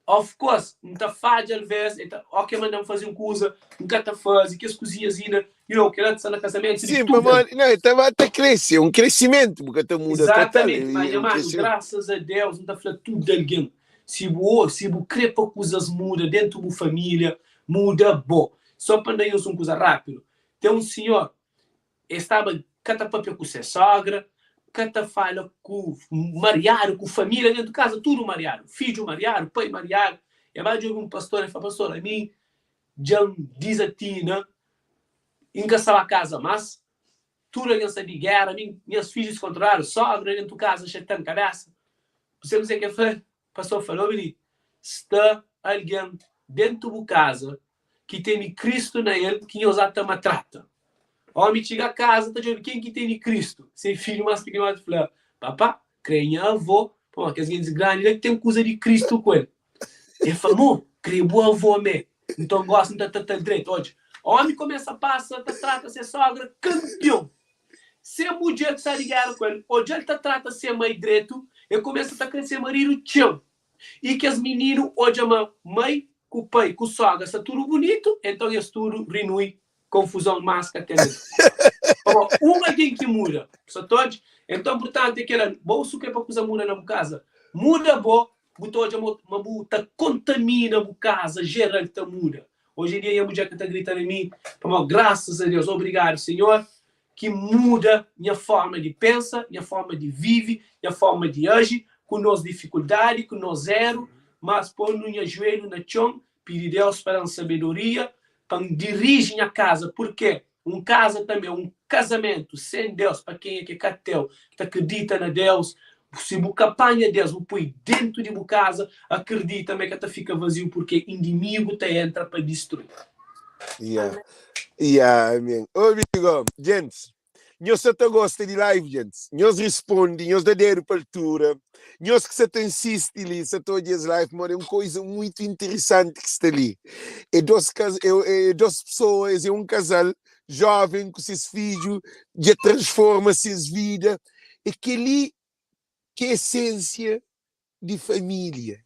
Of course, N ta fadja alvês, e ta, óki el manda-m faze un kuza, N ka ta faze, kes kuzinhas inda, you know, kel-la ta sta na kazamentu di Sim, tudu pamodi, não, ta ba ta krese, é un kresimentu, bu ka ta muda total, Exatamente, mas é nha un manu, kresimentu. grasas a Deus, N ta fla tudu algen, si bu si bu krê pa kuzas muda dentu bu família, muda bo. Só pa N da nhos un kuza rápidu, Ten un sinhor, el staba ka ta papia ku se sogra, ka ta fala ku mariadu, ku familia dentu kaza, tudu mariadu, fidju mariadu, pai mariadu. El ba djobe un pastor, el fla, Pastor, ami dja N dizatina i N ka sta ba kaza mas, tudu algen sta di gera, ami nhas fidju diskontroladu, sogra dentu kaza xeta-m kabesa. Bu sabe kuzê ki el fla? Pastor fla, Obi li. sta algen dentu bu kaza ki tene Kristu na el ki nhos ata matrata. Omi txiga kaza ta djobe ken ki tene Kristu. Se fidju mas pikinoti fla, Papá, kre nha avó, pamodi kes gentis grandi la ki ten kuza di Kristu ku el. El fla, Mo, kre bu avó mé. Nton gosi N ta trata-l dretu. Odja, omi kumesa pasa ta trata se sogra kanpion. Se mudjer ki sta di géra ku el, odja-l ta trata se mai dretu, el kumesa ta kre se maridu txeu. I kes mininu odja ma mai ku pai ku sogra sta tudu bunitu, enton es tudu rinui konfuzon más ka ten na Pamodi un algen ki muda, sa ta odja? Enton, purtantu, é kela, bo su kre pa kuza muda na bu kaza, muda bo, bu ta odja ma bu ta kontamina bu kaza jeral ta muda. Oji en dia nha mudjer ka ta grita na mi, pamodi grasas a Deus, obrigadu Sinhor, ki muda nha forma di pensa, nha forma di vive, nha forma di aji, ku nos difikuldadi, ku nos eru, mas pondu nha juelhu na txon, pidi Deus pa da-m sabedoria pa N diriji nha kaza, purke un kaza tanbe é un kazamentu sen Deus, pa kenha ki é ka ateu, ki ta kridita na Deus, si bu ka panha Deus bu poi dentu di bu kaza, akridita ma e ka ta fika vaziu, purke indimigu ta entra pa distrui. Yeah. Yeah, amen. Obi go, gents, nhos sa ta gosta di live, gents? Nhos risponde, nhos da dedu pa altura. Nhos ki sa ta insisti li, sa ta odja es live, modi é un koisa muito interesanti ki sta li. É dos cas, é, é dos pessoas, es é un casal jovem ku ses fidju, dja transforma ses vida. É kel-li ki é essensia di família.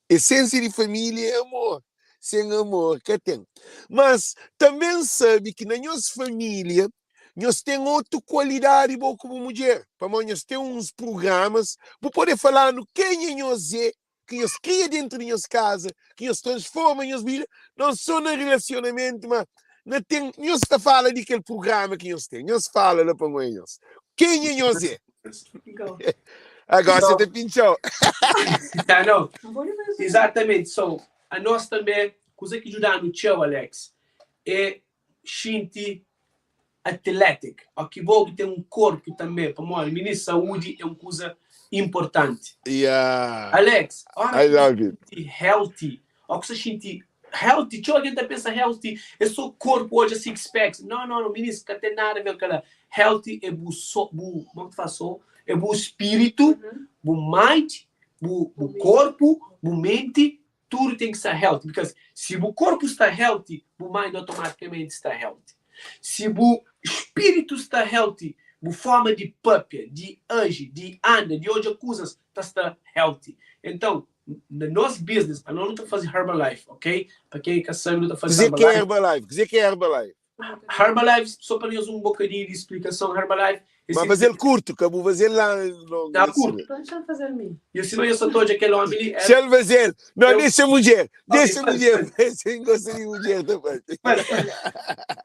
Essensia di família é amor. Sen amor ka ten. Mas tanbe N sabe ki na nhos família nhos ten otu kualidadi bo ku bu mudjer, pamodi nhos ten uns prugramas. Bu pode fala-nu kenha nhos é, ki nhos kria dentu di nhos kaza, ki nhos transforma nhos vida, non so na rilasionamentu, ma na ten. Nhos ta fala di kel prugrama ki nhos ten. Nhos fala la pa N oia nhos. Kenha nhos é? Go. Agora você te pinchou. Tá, não. Exatamente. So, a nós também, coisa que ajuda-nos txeu, Alex, é xinti athletic. Ó, que bom que tem um corpo também. Pamodi, menino, saúde é uma coisa importante. Yeah. Alex, ora I que love it. xinti healthy, ó que você xinti healthy, txeu alguém ta pensa healthy é só corpo, odja six packs. Não, não, não, menino, ka tem nada a ver com aquela. Healthy é bu so, bu, como que fala so? É bu espírito, bu mind, bu, bu corpo, bu mente, tudo tem que estar healthy. Because se bu corpo está healthy, bu mind automaticamente está healthy. Se bu espírito está healthy, bu forma de papia, de age, de anda, de odja coisas, ta sta healthy. Então, na nos business, a nós não ta faze Herbalife, ok? Pa quem ka sabe, não ta faze Kuzê ki é Herbalife. Herbalife? Kuzê ki é Herbalife? Herbalife, só pa nhos un bokadinhu di splikason, Herbalife é Ma faze-l kurtu, ka bu faze-l la longu. Tá na kurtu. sima. Então deixa-me fazer mim. E sima nhos sa ta odja kel omi li, era Xa-l faze-l. Não, eu dexa mudjer. Ok, Dexa faz, mudjer. faz. Se N gosta di mudjer ta faze. Faz, faz.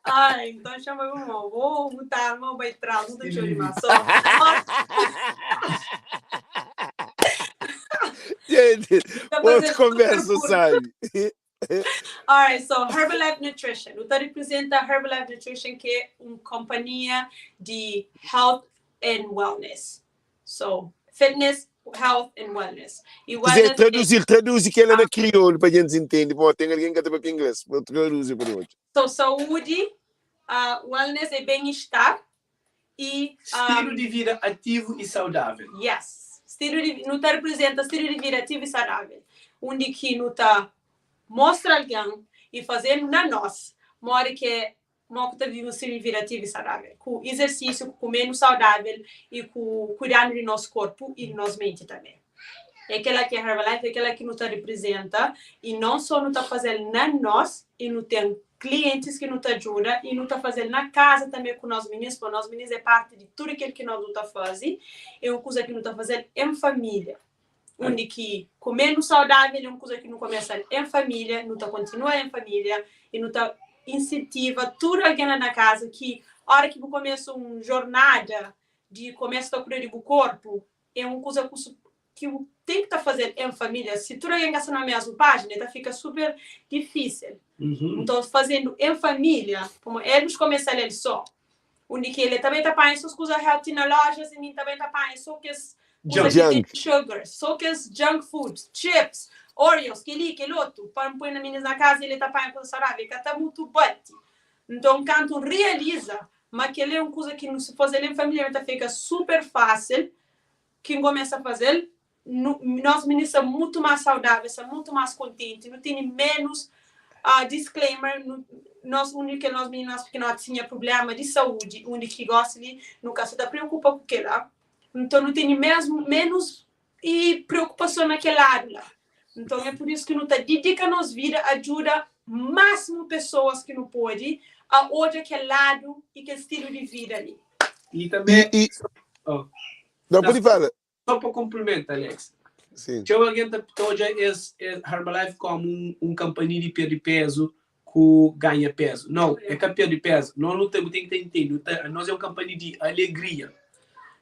Ai, então chama meu irmão. Vou botar a mão para trás, não deixa eu animar. Só. Gente, Tá outro fazendo conversa, super curto. sabe? Alright, so Herbalife Nutrition. Nu ta representa Herbalife Nutrition ki é un kompanhia di health and wellness. So, fitness, health and wellness. E Kuzê, wellness é traduzi-l, traduzi kel-la na kriolu pa djentis intende, pamodi ten algen ki ka ta papia inglês. Bo traduzi pa nu. So, saúdi, uh, wellness é bem-estar e Stilu um, di vida ativu i saudável. Yes. Stilu di, nu ta representa stilu di vida ativu i saudável, undi ki nu ta mostra algen i faze-nu na nos modi ki é mo ku ta vive un stilu di vida ativu i saudável, ku izersísiu, ku kumenu saudável i ku kuidandu di nos korpu i di nos menti tanbê. É kela ki é Herbalife, é kela ki nu ta representa i non so nu ta faze-l na nos i nu ten klientis ki nu ta djuda i nu ta faze-l na kaza tanbê ku nos minis, pabia nos minis é parti di tudu kel ki nos nu ta faze, é un kuza ki nu ta faze-l en família, undi ki kumenu saudável é un kuza ki nu kumesa-l en família, nu ta kontinua en família i nu ta insentiva tudu algen la na kaza ki ora ki bu kumesa un jornada di kumesa ta kuida di bu korpu é un kuza ku ki bu ten ki ta faze-l en família. Si tudu algen ka sta na mésmu pájina, el ta fika super difísil. Nton, fazendu en família, pamodi Elvis kumesa el sô, undi ki el tanbê ta panha sô kuza healthy na lójas i mi tanbê ta panha sô kes kuza ki ten Junk. sugar, sô kes junk food, chips. Oreos, kel-li, kel otu, pa N poi na minis na kaza, el ta panha kuza saudável, el ka ta mutu bati. Nton, kantu N realiza ma kel-li é un kuza ki nu si faze-l en família, ta fika super fásil, ki N kumesa faze-l, nu, nos minis sta mutu más saudável, sta mutu más kontenti, nu tene ménus disclaimer, nu, nos undi kel nos mininas pikinoti tinha prubléma di saúdi, undi ki gósi li nu ka sta ta preokupa ku kel-la. Nton, nu tene mesmu ménus i preokupason na kel ladu la. Nton, é pur isu ki nu ta didika nos vida a djuda másimu pesoas ki nu pode a odja kel ladu i kel stilu di vida li. I tanbê, I, i, oh, não, na, pode falar. só pa konplimenta, Alex. Sim. Txeu algen ta odja es Herbalife kómu un kanpania di perde pézu ku ganha pézu. Nau, é ka perde pézu. Nos nu ta, bu ten ki ta intende, nu ta, nos é un kanpania di alegria.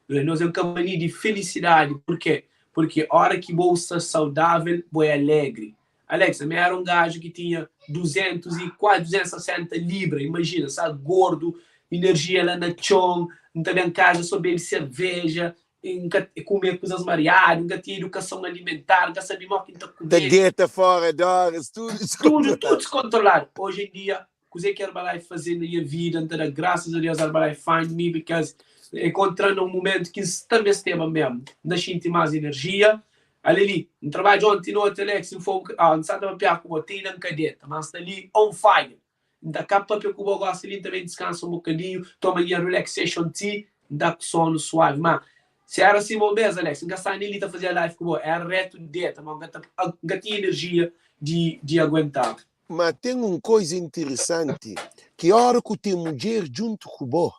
Nos é un kanpania di felisidadi. Purkê? Purkê óra ki bo sta saudável, bo é alegri. Alex, ami éra un gaju ki tinha 200 i kuazi 260 libra, imajina, sa gordu, inerjia la na txon, N ta ben kaza so bebe serveja, N ka kume kuzas mariadu, N ka tinha idukason alimentar, N ka sabe modi ki N ta Ta kume. deta fora di óras, tudu Tudu, deskontroladu. tudu deskontroladu. Oji en dia, kuzê ki Herbalife faze na nha vida, N ta da grasas a Deus Herbalife find me because e enkontran na un mumentu ki N sta mesteba mesmu. N ta xinti más inerjia. Ale li, N trabadja onti noti, Alex, N fogu, ah, N sa ta papia ku bo, ti inda N ka deta, ma N sta li on fire. N ta ka papia ku bo gosi li, N ta ben diskansa un bokadinhu, toma nha relaxation tea, N ta ku sonu suavi. Ma, si era sima un bes, Alex, N ka sta nen li ta fazia live ku bo, era retu deta, ma N ka ta, N ka tinha enerjia di di aguentaba. Ma ten un koza interesanti, ki ora ku ten mudjer djuntu ku bo,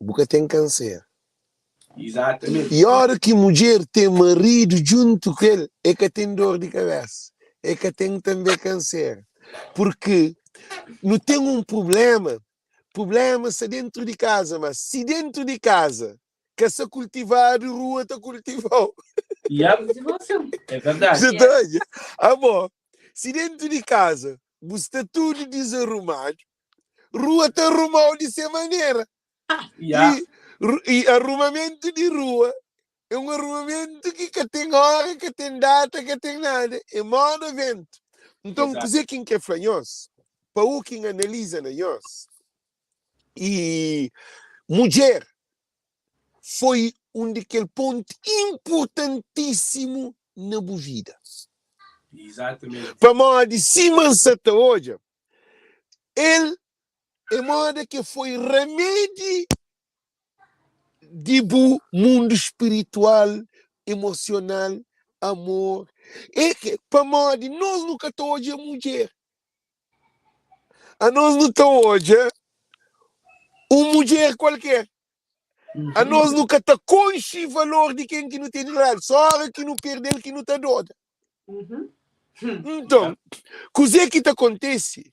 bu ka ten kanser. Exatamente. I ora ki mudjer ten maridu djuntu ku el, e ka ten dor di kabesa, e ka ten tanbe kanser. Purki nu ten un prublema, prublema sta dentru di kaza, ma si dentru di kaza ka sta kultivadu, rua ta kultiva-u. Yep. É verdadi. Sa ta odja? Abo, si dentru di kaza bu sta tudu dizarumadu, rua ta arruma-u di se manera. Yeah. I, i arrumamentu di rua é un arrumamentu ki ka ten ora, ka ten data, ka ten nada. É moda ventu. Nton, Exato. kuzê ki N kre fla nhos, pa u ki N analiza na nhos, i mudjer foi un di kel pontu inpurtantísimu na bu vida. Exatamente. Pamodi sima N sa ta odja, el é moda ke foi ramedi di bu mundu spiritual, emosional, amor. É ke pamodi nos nu ka ta odja mudjer. Anos nu ta odja un mudjer kualker. Anos nu ka ta konxe valor di ken ki nu ten di ladu. Só ora ki nu perde-l ki nu ta doda. Nton, kuzê ki ta kontise?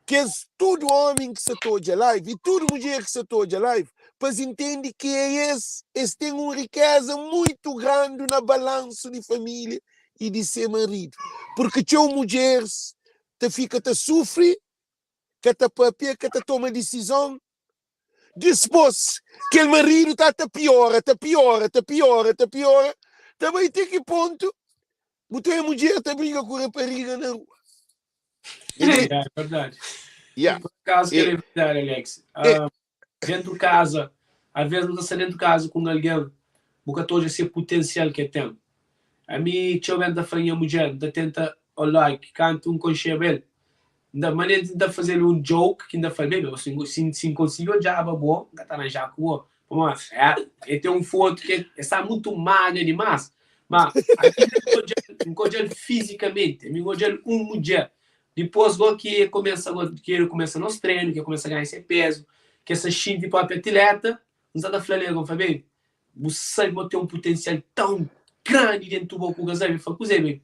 Kes tudu ómi ki sta ta odja live i tudu mudjer ki sta ta odja live, pa es intende ki é es, es ten un rikéza mutu grandi na balansu di família i di se maridu. Purki txeu mudjeris ta fika ta sufri, ka ta pâpia, ka ta toma disizon. Dipôs, kel maridu ta ta piora, ta piora, ta piora, ta piora, ta bai ti ki pontu bu ta oja mudjer ta briga ku rapariga na rua. É verdade. Yeah. Por acaso que é verdade, Alex. Dentro casa, às vezes não está dentro casa com alguém, bu ka ta odja se potensial ke ten. Ami txeu ben ta fla nha mudjer, N ta tenta olha ki kantu N konxeba el, N ta manenti N ta faze-l un joke ki N ta fla-l, Bebe, si N si N konsigi odjaba bo, N ka ta ranja ku bo. Pamodi el ten un fotu ki el sta mutu maga dimas. Ma ami N ka odja-l, N ka odja-l fizikamenti, ami N odja-l un mudjer. Dipôs go ki el kumesa go ki el kumesa nos trenu, ki el kumesa ganha se pezu, ki el sta xinti propi atileta, N sta ta fla-l el, N fla, Bebe, Bu sabe ma ten un putensial tãu grandi dentu bo ku ka sabe. El fla, Kuzê, baby?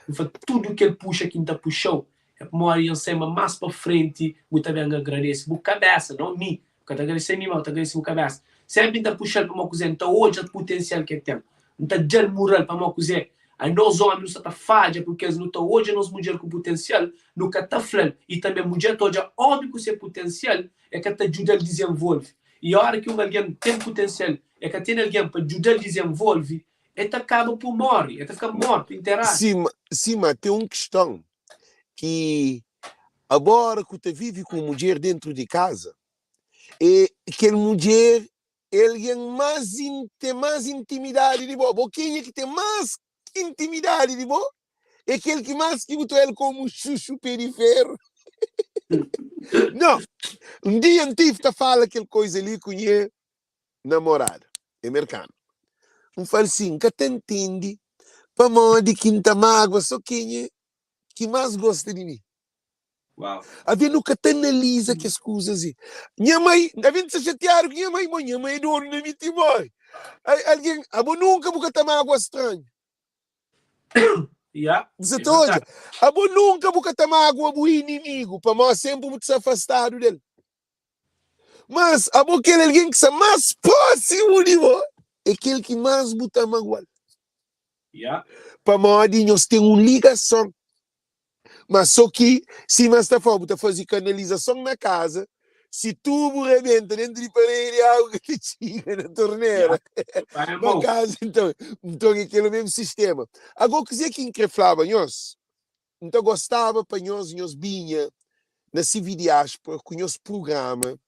N fla, Tudu kel puxa ki N ta puxa-u é pamodi N sai ma más pa frenti bu ta ben agradese bu kabésa, nau mi. Bu ka ta agradese mi, má bu ta agradese bu kabésa. Sénpri N ta puxa-l pamodi kuzê? N ta odja putensial ki el ten. N ta da-l mural pamodi kuzê? Anos ómi nu sta ta fadja purkê nu ta odja nos mudjer ku putensial, nu ka ta fla-l. I tanbê mudjer ta odja ómi ku se putensial, el ka ta djuda-l dizenvolve. I óra ki un algen ten putensial, el ka ten algen pa djuda-l dizenvolve, El ta kaba pu móre, el ta fika mortu, interadu. Sima, sima ten un kiston ki agora ku ta vive ku un mudjer dentru di kaza, e kel mudjer é algen más in, ten más intimidadi di bo. Bo kenha ki ten más intimidadi di bo é kel ki más ki bu ta el komu xuxu pé di feru. No, un dia N tive ta fala kel koza li ku nha namorada, é merkanu. N fala si, N ka ta ntende pamodi ki N ta mágua so kenha ki más gosta di mi. Uau. Avé nu ka ta analiza kes kuzas li. Nha mai, avé N ta xatiadu ku nha mai, mo nha mai é donu na mi ti móre. Algen, abo nunka bu ka ta mágua stranhu. Ya, Bu sa é ta odja? verdadi. Abo nunka bu ka ta mágua bu inimigu, pamodi sénpri bu ta sta afastadu del. Mas abo kel algen ki sta más prósimu di bo é kel ki más bu ta magua-l. Ya. Pamodi nhos ten un ligason. Mas so ki, sima es ta fla, bu ta faze kanalizason na kaza, si tubu rebenta dentu di paredi, agu ka ta txiga na tornera. Ya. Pai é Ma mau. kaza, nton, nton é kel mesmu sistema. Agó, kuzê ki N kre flaba nhos? N ta gostaba pa nhos, nhos binha na CV Diáspora ku nhos prugrama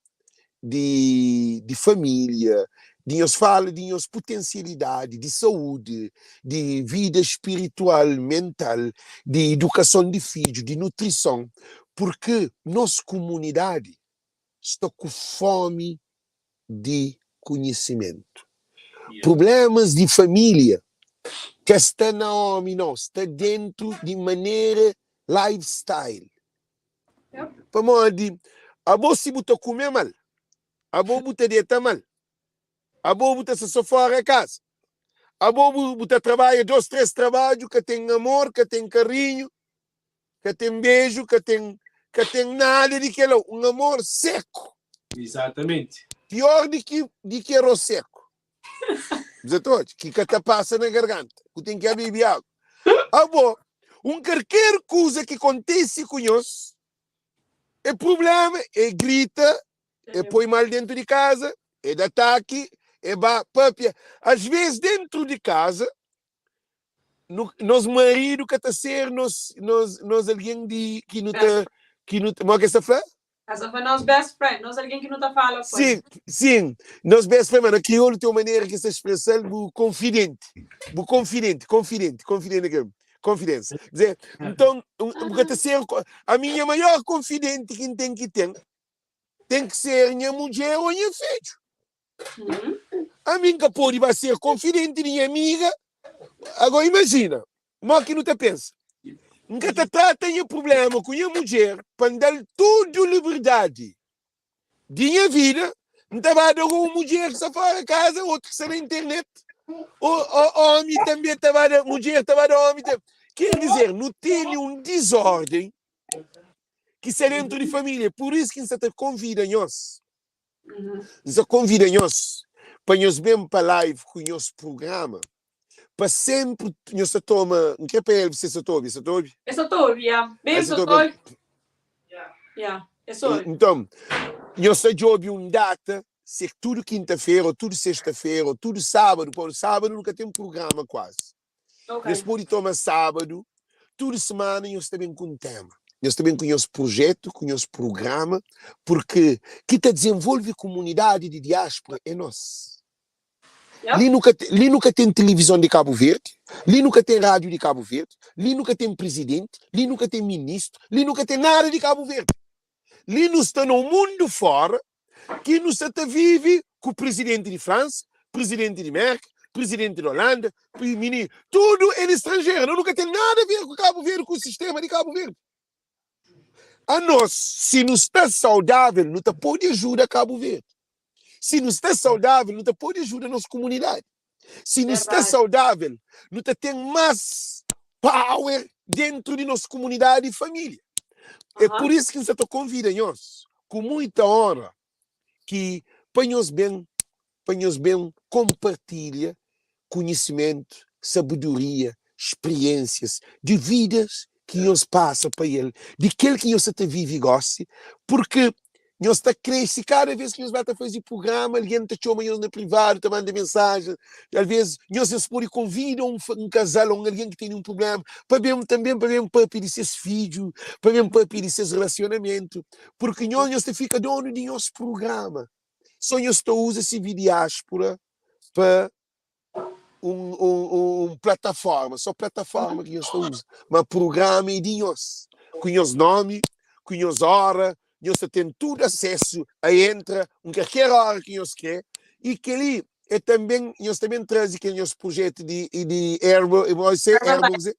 di, di família, di nhos fala di nhos putensialidadi, di saúdi, di vida spiritual, mental, di idukason di fidju, di nutrison, purki nos kumunidadi sta ku fomi di konhisimentu. Prublémas di família ka sta na ómi nau, sta déntu di manera lifestyle. Pamodi abo si bu ta kume mal, abo bu ta deta mal, abo bu ta sta so fora kaza, abo bu, bu ta trabadja dos, tres trabadju, ka ten amor, ka ten karinhu, ka ten beju, ka ten, ka ten nada di kel-la, un amor seku. Exatamente. Pior di ki, di ki arroz seku. Bu ta odja, ki ka ta pasa na garganta, ku ten ki bebe agu. Abo, un karker kuza ki kontise ku nhos, é prublema, é grita, é poi mal dentu di kaza, é da ataki, é ba papia. As ves dentru di kaza, nu, nos maridu ka ta ser nos, nos, nos algen di ki nu ta, ki nu ta, mo ke sta fla? Essa foi nos best friend, nos algen ki nu ta fala ku Sim, sim, nos best friend, mas na kriolu tem uma maneira que se expressa bu confidente, bu confidente, confidente, confidente que confidência. Quer dizer, então, bu ka ta ser a minha maior confidente que tem que tem, tem que ser minha mulher ou minha filho. A mim ka pode ba ser confidente de minha amiga. Agora imagina, mo que nu ta pensa. N ka ta trata nha problema ku nha mudjer pa N da-l tudu liberdadi di nha vida, N ta ba da un mudjer ki sta fora kaza, otu ki sta na internet, o, o omi tanbe ta ba da, mudjer ta ba da omi tanbe. Ker dizer, nu tene un dizorden ki sta dentru di familia. Pur isu ki N sta ta konvida nhos, N sta konvida nhos pa nhos ben pa live ku nhos prugrama. Pa senpri nhos ta toma, N kre pa Elvis se sa ta obi, sa ta obi? E sa ta obi, ya. Ai, Baby sa sa ta ta obi. obi. Ya, e sa obi. Nton, nhos ta djobe un data, se tudu kinta-fera, ô tudu sexta-fera, ô tudu sábadu, pamodi sábadu nu ka ten prugrama kuazi. Ok. Nhos pode toma sábadu, tudu semana nhos ta ben ku un tema. Nhos ta ben ku nhos projetu, ku nhos prugrama, purki ki ta dizenvolve kumunidadi di diáspora é nos. Yep. Li nu ka, li nu ka ten tilivizon di Kabu Verdi, li nu ka ten rádiu di Kabu Verdi, li nu ka ten prizidenti, li nu ka ten ministru, li nu ka ten nada di Kabu Verdi. Li nu sta na un mundu fora ki nu sta ta vive ku prizidenti di Fransa, prizidenti di Merka, prizidenti di Olanda, mini, tudu é di stranjeru. Nu ka ten nada a ver ku Kabu Verdi, ku sistema di Kabu Verdi. Anos, si nu sta saudável, nu ta pode ajuda Kabu Verdi. Si nu sta saudável, nu ta pode ajuda nos kumunidadi. Si nu sta Verdadi. saudável, nu ta ten más power dentru di nos kumunidadi i família. É Aham. pur isu ki N sta ta konvida nhos, ku muita onra, ki pa nhos ben, pa nhos ben konpartilha konhisimentu, sabedoria, spriensias di vidas ki nhos pasa pa el, di kel ki nhos sa ta vive gosi, purki. Nhos ta krese kada vez ki nhos ba ta faze prugrama, algen ta txoma nhos na privadu, ta manda mensajen. Alvês nhos es pode konvida un un kazal ô un algen ki tene un prubléma pa ben tanbe pa ben pâpia di ses fidju, pa ben pâpia di ses relasionamentu. Purki nhos nhos ta fika donu di nhos prugrama. Sô nhos ta uza CV Diáspora pa un, un, un plataforma, só plataforma ki nhos ta uza, ma prugrama é di nhos, ku nhos nomi, ku nhos ora, nhos ta ten tudu asesu a entra un kalker ora ki nhos kre, i keli é tanben, nhos ta ben traze kel nhos prujetu di di erbo, Herbalife.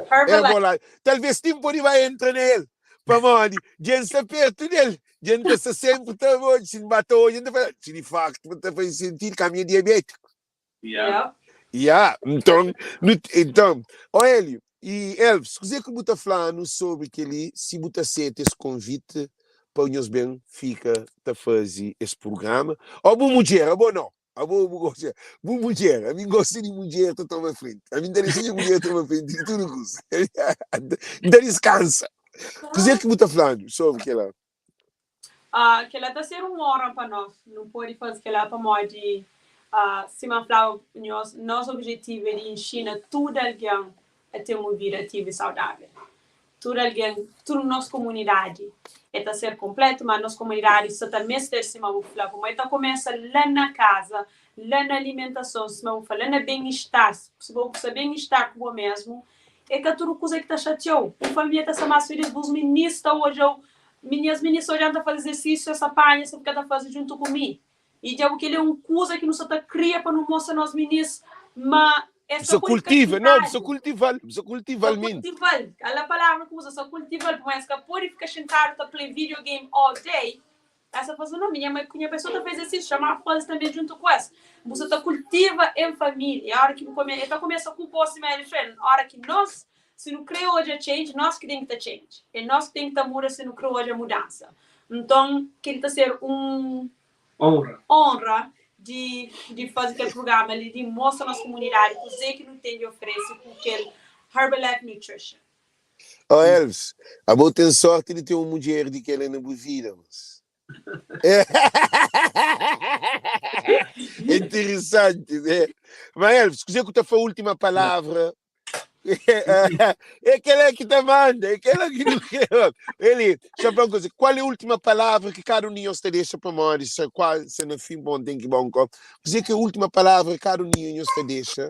Herbalife, talvez ti N pode ba entra na el, pamodi dja N sta pertu del, dja N ta sta senpri ta odja, si N ba ta odja N ta fla, si di faktu ta faze sentidu, ka mi é diabétiku. Yeah. Yeah, nton, nu, nton, ó Hélio e Elvis, kuzê ki bu ta fla-nu sobri kel-li, si bu ta seta es konviti pa nhos ben fika ta faze es prugrama? Ó bu mudjer, abo nau, abo bu gosta, bu mudjer, ami N gosta di mudjer ta toma frenti, ami N ta dexa nha mudjer toma frenti di tudu kuza, N ta diskansa. Kuzê ki bu ta fla-nu sobri kel-la? Ah, kel-la ta ser un onra pa nos. Nu pode faze kel-la pamodi, ah, sima N flaba nhos, nos obijetivu é di inxina tudu algen a ten un vida ativu i saudável. Tudu algen, tudu nos komunidadi. E ta ser konplétu, má nos komunidadi sta ta meste-l, sima bu fla, pamodi e ta kumesa la na kaza, la na alimentason, sima bu fla, la na ben-istar. Si bo sta ben-istar ku bo mésmu, é ka tudu kuza ki ta xatia-u. Bu família ta sta más filís, bus minis ta odja-u Mi nhas minis odja-m ta faze izersísiu, es ta panha, es ta fika ta faze djuntu ku mi. I dja bu kel-li é un kuza ki nu sta ta kria pa nu mostra nos minis ma es Sa ka pode fika kultiva, não, sa xintadu. kultiva-l, sa Sa kultiva-l menti. kultiva-l. Ala palavra ki uza, sa kultiva-l, pamodi es ka pode fika xintadu ta play video game all day. Es ta fla-s, No, mi nha mai ku nha pai so ta faze izersísiu, txoma-m faze tanbê djuntu ku es. Bu sta ta kultiva en família. Óra ki bu kome, el ta kumesa ku bo sima el fla, óra ki nos Si nu krê odja change, nós ki ten ki ta change. É nós ki ten ki ta muda si nu krê odja mudansa. Nton, kel-li ta ser un Onra. onra di di faze kel prugrama li, di mostra nos kumunidadi kuzê ki nu ten di oferese ku kel Herbalife Nutrition. Ó Elvis, abo ten sorti di ten un mudjer di kela na bu vida, mas. Interesante, né? Mas Elvis, kuzê ku ta fla última palavra? É aquela que te manda, é aquela que não quer. Ele, só para uma coisa, qual é a última palavra que cada um de nós te deixa para morrer? Se, qual, se no fim, bom, tem que bom copo. Kuzê que é a última palavra que cada um de nós te deixa?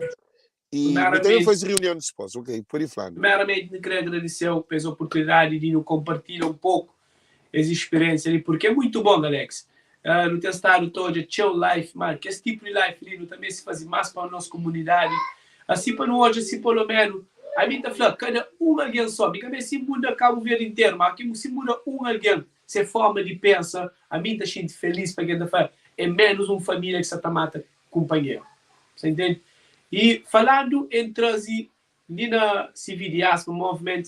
E eu também faz reunião de esposa, ok? Pode falar. Primeiramente, eu queria agradecer pela oportunidade de nos compartilhar um pouco essa experiência ali, porque é muito bom, Alex. Nu tem estado todo chill life, man, que esse tipo de life ali, nu também se faz mais para a nossa comunidade. Assim, para nós hoje, assim, pelo menos, a mim tá falando, cada um alguém só, mi também se muda Cabo Verde inteiro, mas aqui se muda um alguém, se forma de pensa, a mim tá sentindo feliz para quem tá falando, é menos uma família que se tá mata companheiro. Você entende? E falando em trazer ali na CV Diaspora Movement,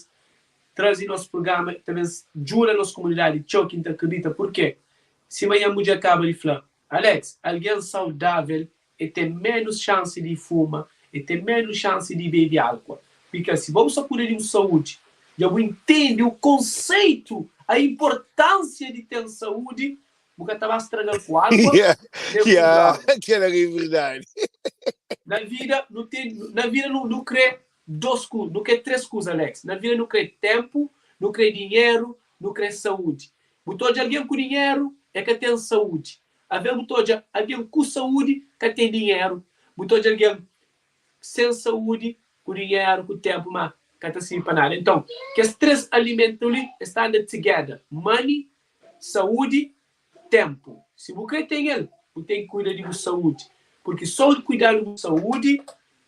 trazer nosso programa, também ajuda a nossa comunidade, txeu que não acredita, porque se amanhã mulher acaba de falar, Alex, alguém saudável e tem menos chance de fuma, e tem menos chance de beber álcool. Porque se vamos só cuidar de uma saúde, já vou entender o conceito, a importância de ter saúde, bu ka ta ba straga-l ku álcool, nem ku Yeah, droga. aquela é verdade. Na vida, nu ten, na vida nu, nu krê dos ku, nu krê três kuza, Alex. Na vida nu krê ténpu, nu krê dinheru, nu krê saúdi. Bu ta odja algen ku dinheru, e ka ten saúdi. Avês bu ta odja algen ku saúdi, ka ten dinheru. Bu ta odja algen sen saúdi, ku dinheru, ku ténpu, má ka ta sirbi pa nada. Enton, kes três alimentu li, es ta anda together, money, Saúdi, ténpu. Si bu krê ten el, bu ten ki kuida di bu saúdi. Purki sô di kuida di bu saúdi,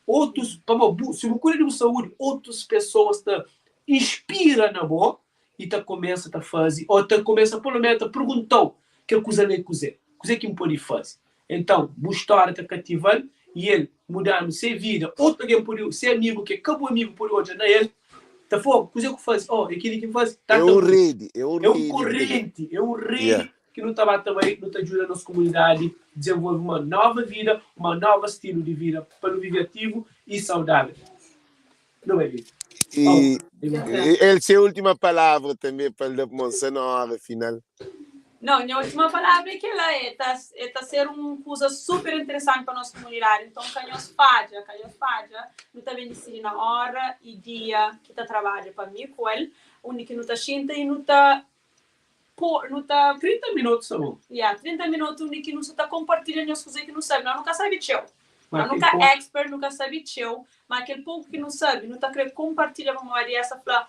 otus, pamodi bu, si bu kuida di bu saúdi, otus pesoas ta inspira na bo i ta kumesa ta faze, ô ta kumesa pelu ménus ta pergunta-u kel kuza la é kuzê, kuzê ki N pode faze. Entãu, bu stória ta kativa-l i el mudanu se vida. Otu algen pode, se amigu ki é ka bu amigu pode odja na el, ta fla, Kuzê ku faze? Oh, é kel-li ki N faze. É un redi, é un É un redi ki ta korrenti, é un redi Yeah. ki nu ta ba ta bai, nu ta djuda nos komunidadi dizenvolve uma nova vida, uma nova stilu di vida pa nu vive ativu i saudável. Nu bai vive. E Oh, el se última palavra tanbê pa el da pa mon sa na óra final. Não, nha última palavra é kel-la, é ta, é ta ser un kuza super interesanti pa nos komunidadi, nton ka nhos fadja, ka nhos fadja, nu ta ben disidi na óra y dia ki ta trabadja pa mi ku el, undi ki nu ta xinta y nu ta po, nu ta. 30 minutu sta bon. Ya, 30 minutu undi ki nu sa ta konpartilha nhos kuzê ki nu sabe. Nos nu ka sabe txeu, Ma nos nu kel ka poku. expert, nu ka sabe txeu, ma kel poku ki nu sabe, nu ta krê konpartilha pamodi esa fla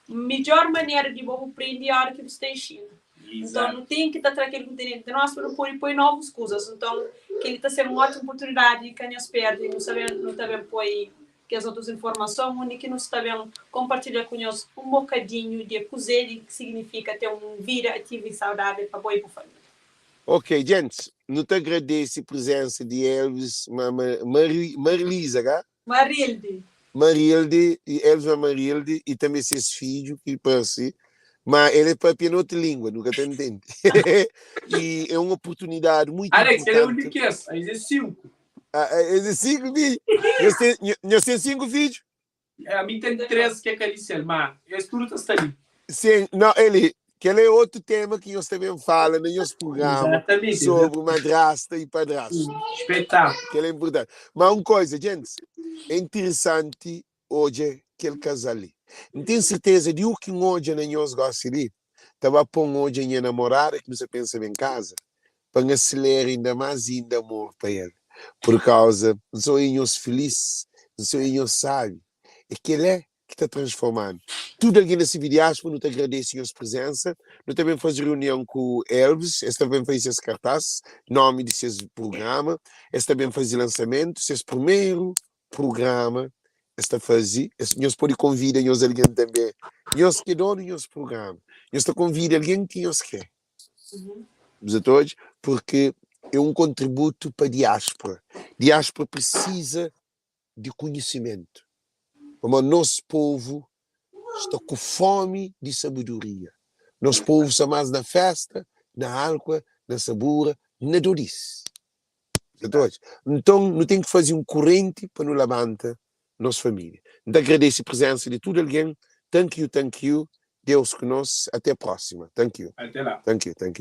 midjór manera di bo bu prende é óra ki bu sta inxina. Nton, nu Izatu. ten ki ta tra kel ki nu ten dentru di nos pa nu pode poi novus kuzas. Nton, kel-li ta ser un ótimu oportunidadi ka nhos perde. Nu sabe, nu ta ben poi kes otus informason undi ki nu sta ben konpartilha ku nhos un bokadinhu di kuzê di ki signifika ten un vida ativu i saudável pa bo i bu família. Ok, djentis, nu ta agradese prizensa di Elvis ma Marilisa, ka? Marilde. Marilde, i Elvis ma Marilde i tanbe ses fidju ki parse, ma el é papia na otu lingua, nu ka ta ntende. I é un oportunidadi muitu Alex, el é un di inpurtanti. kes, es é 5. Ah, es é 5 fidju? Nhos ten, nhos ten 5 fidju? Ami N ten 3 ki é ka di sel, má es tudu ta sta li. Sin, no, Eli, kel é otu tema ki nhos ta ben fala na nhos prugrama Exatamente. sobri madrasta i padrastu. Espetáculo. Kel é inpurtanti. Má un koza, djentis, é interesanti odja kel kazal li. N ten serteza di u ki N odja na nhos gósi li, ta ba pô-m odja nha namorada ki nu sta pensa ben kaza, pa N aselera inda más inda amor pa el. Purkauza, N sa oia nhos filís, N sa oia nhos sábi. É kel-la ki ta transforma-nu. Tudu algen na CV Diáspora, nu ta agradese nhos prezénsa. Nu ta ben faze reunion ku Elvis, es ta ben faze ses kartás, nómi di ses prugrama, es ta ben faze lansamentu, ses primeru prugrama es ta faze, es, nhos pode konvida nhos algen tanbe, nhos ki é donu nhos prugrama, nhos ta konvida algen ki nhos kre. Bu ta odja? Purki é un kontributu pa diáspora. Diáspora prisiza di konhisimentu, pamodi nos povu sta ku fómi di sabedoria. Nos povu sta más na fésta, na álkua, na sabura, na dodis. Bu ta odja? Nton, nu ten ki faze un korenti pa nu labanta nos família. N ta agradese prezénsa di tudu algen. Thank you, thank you. Deus ku nos. Até próxima. Thank you. Até lá. Thank you, thank you.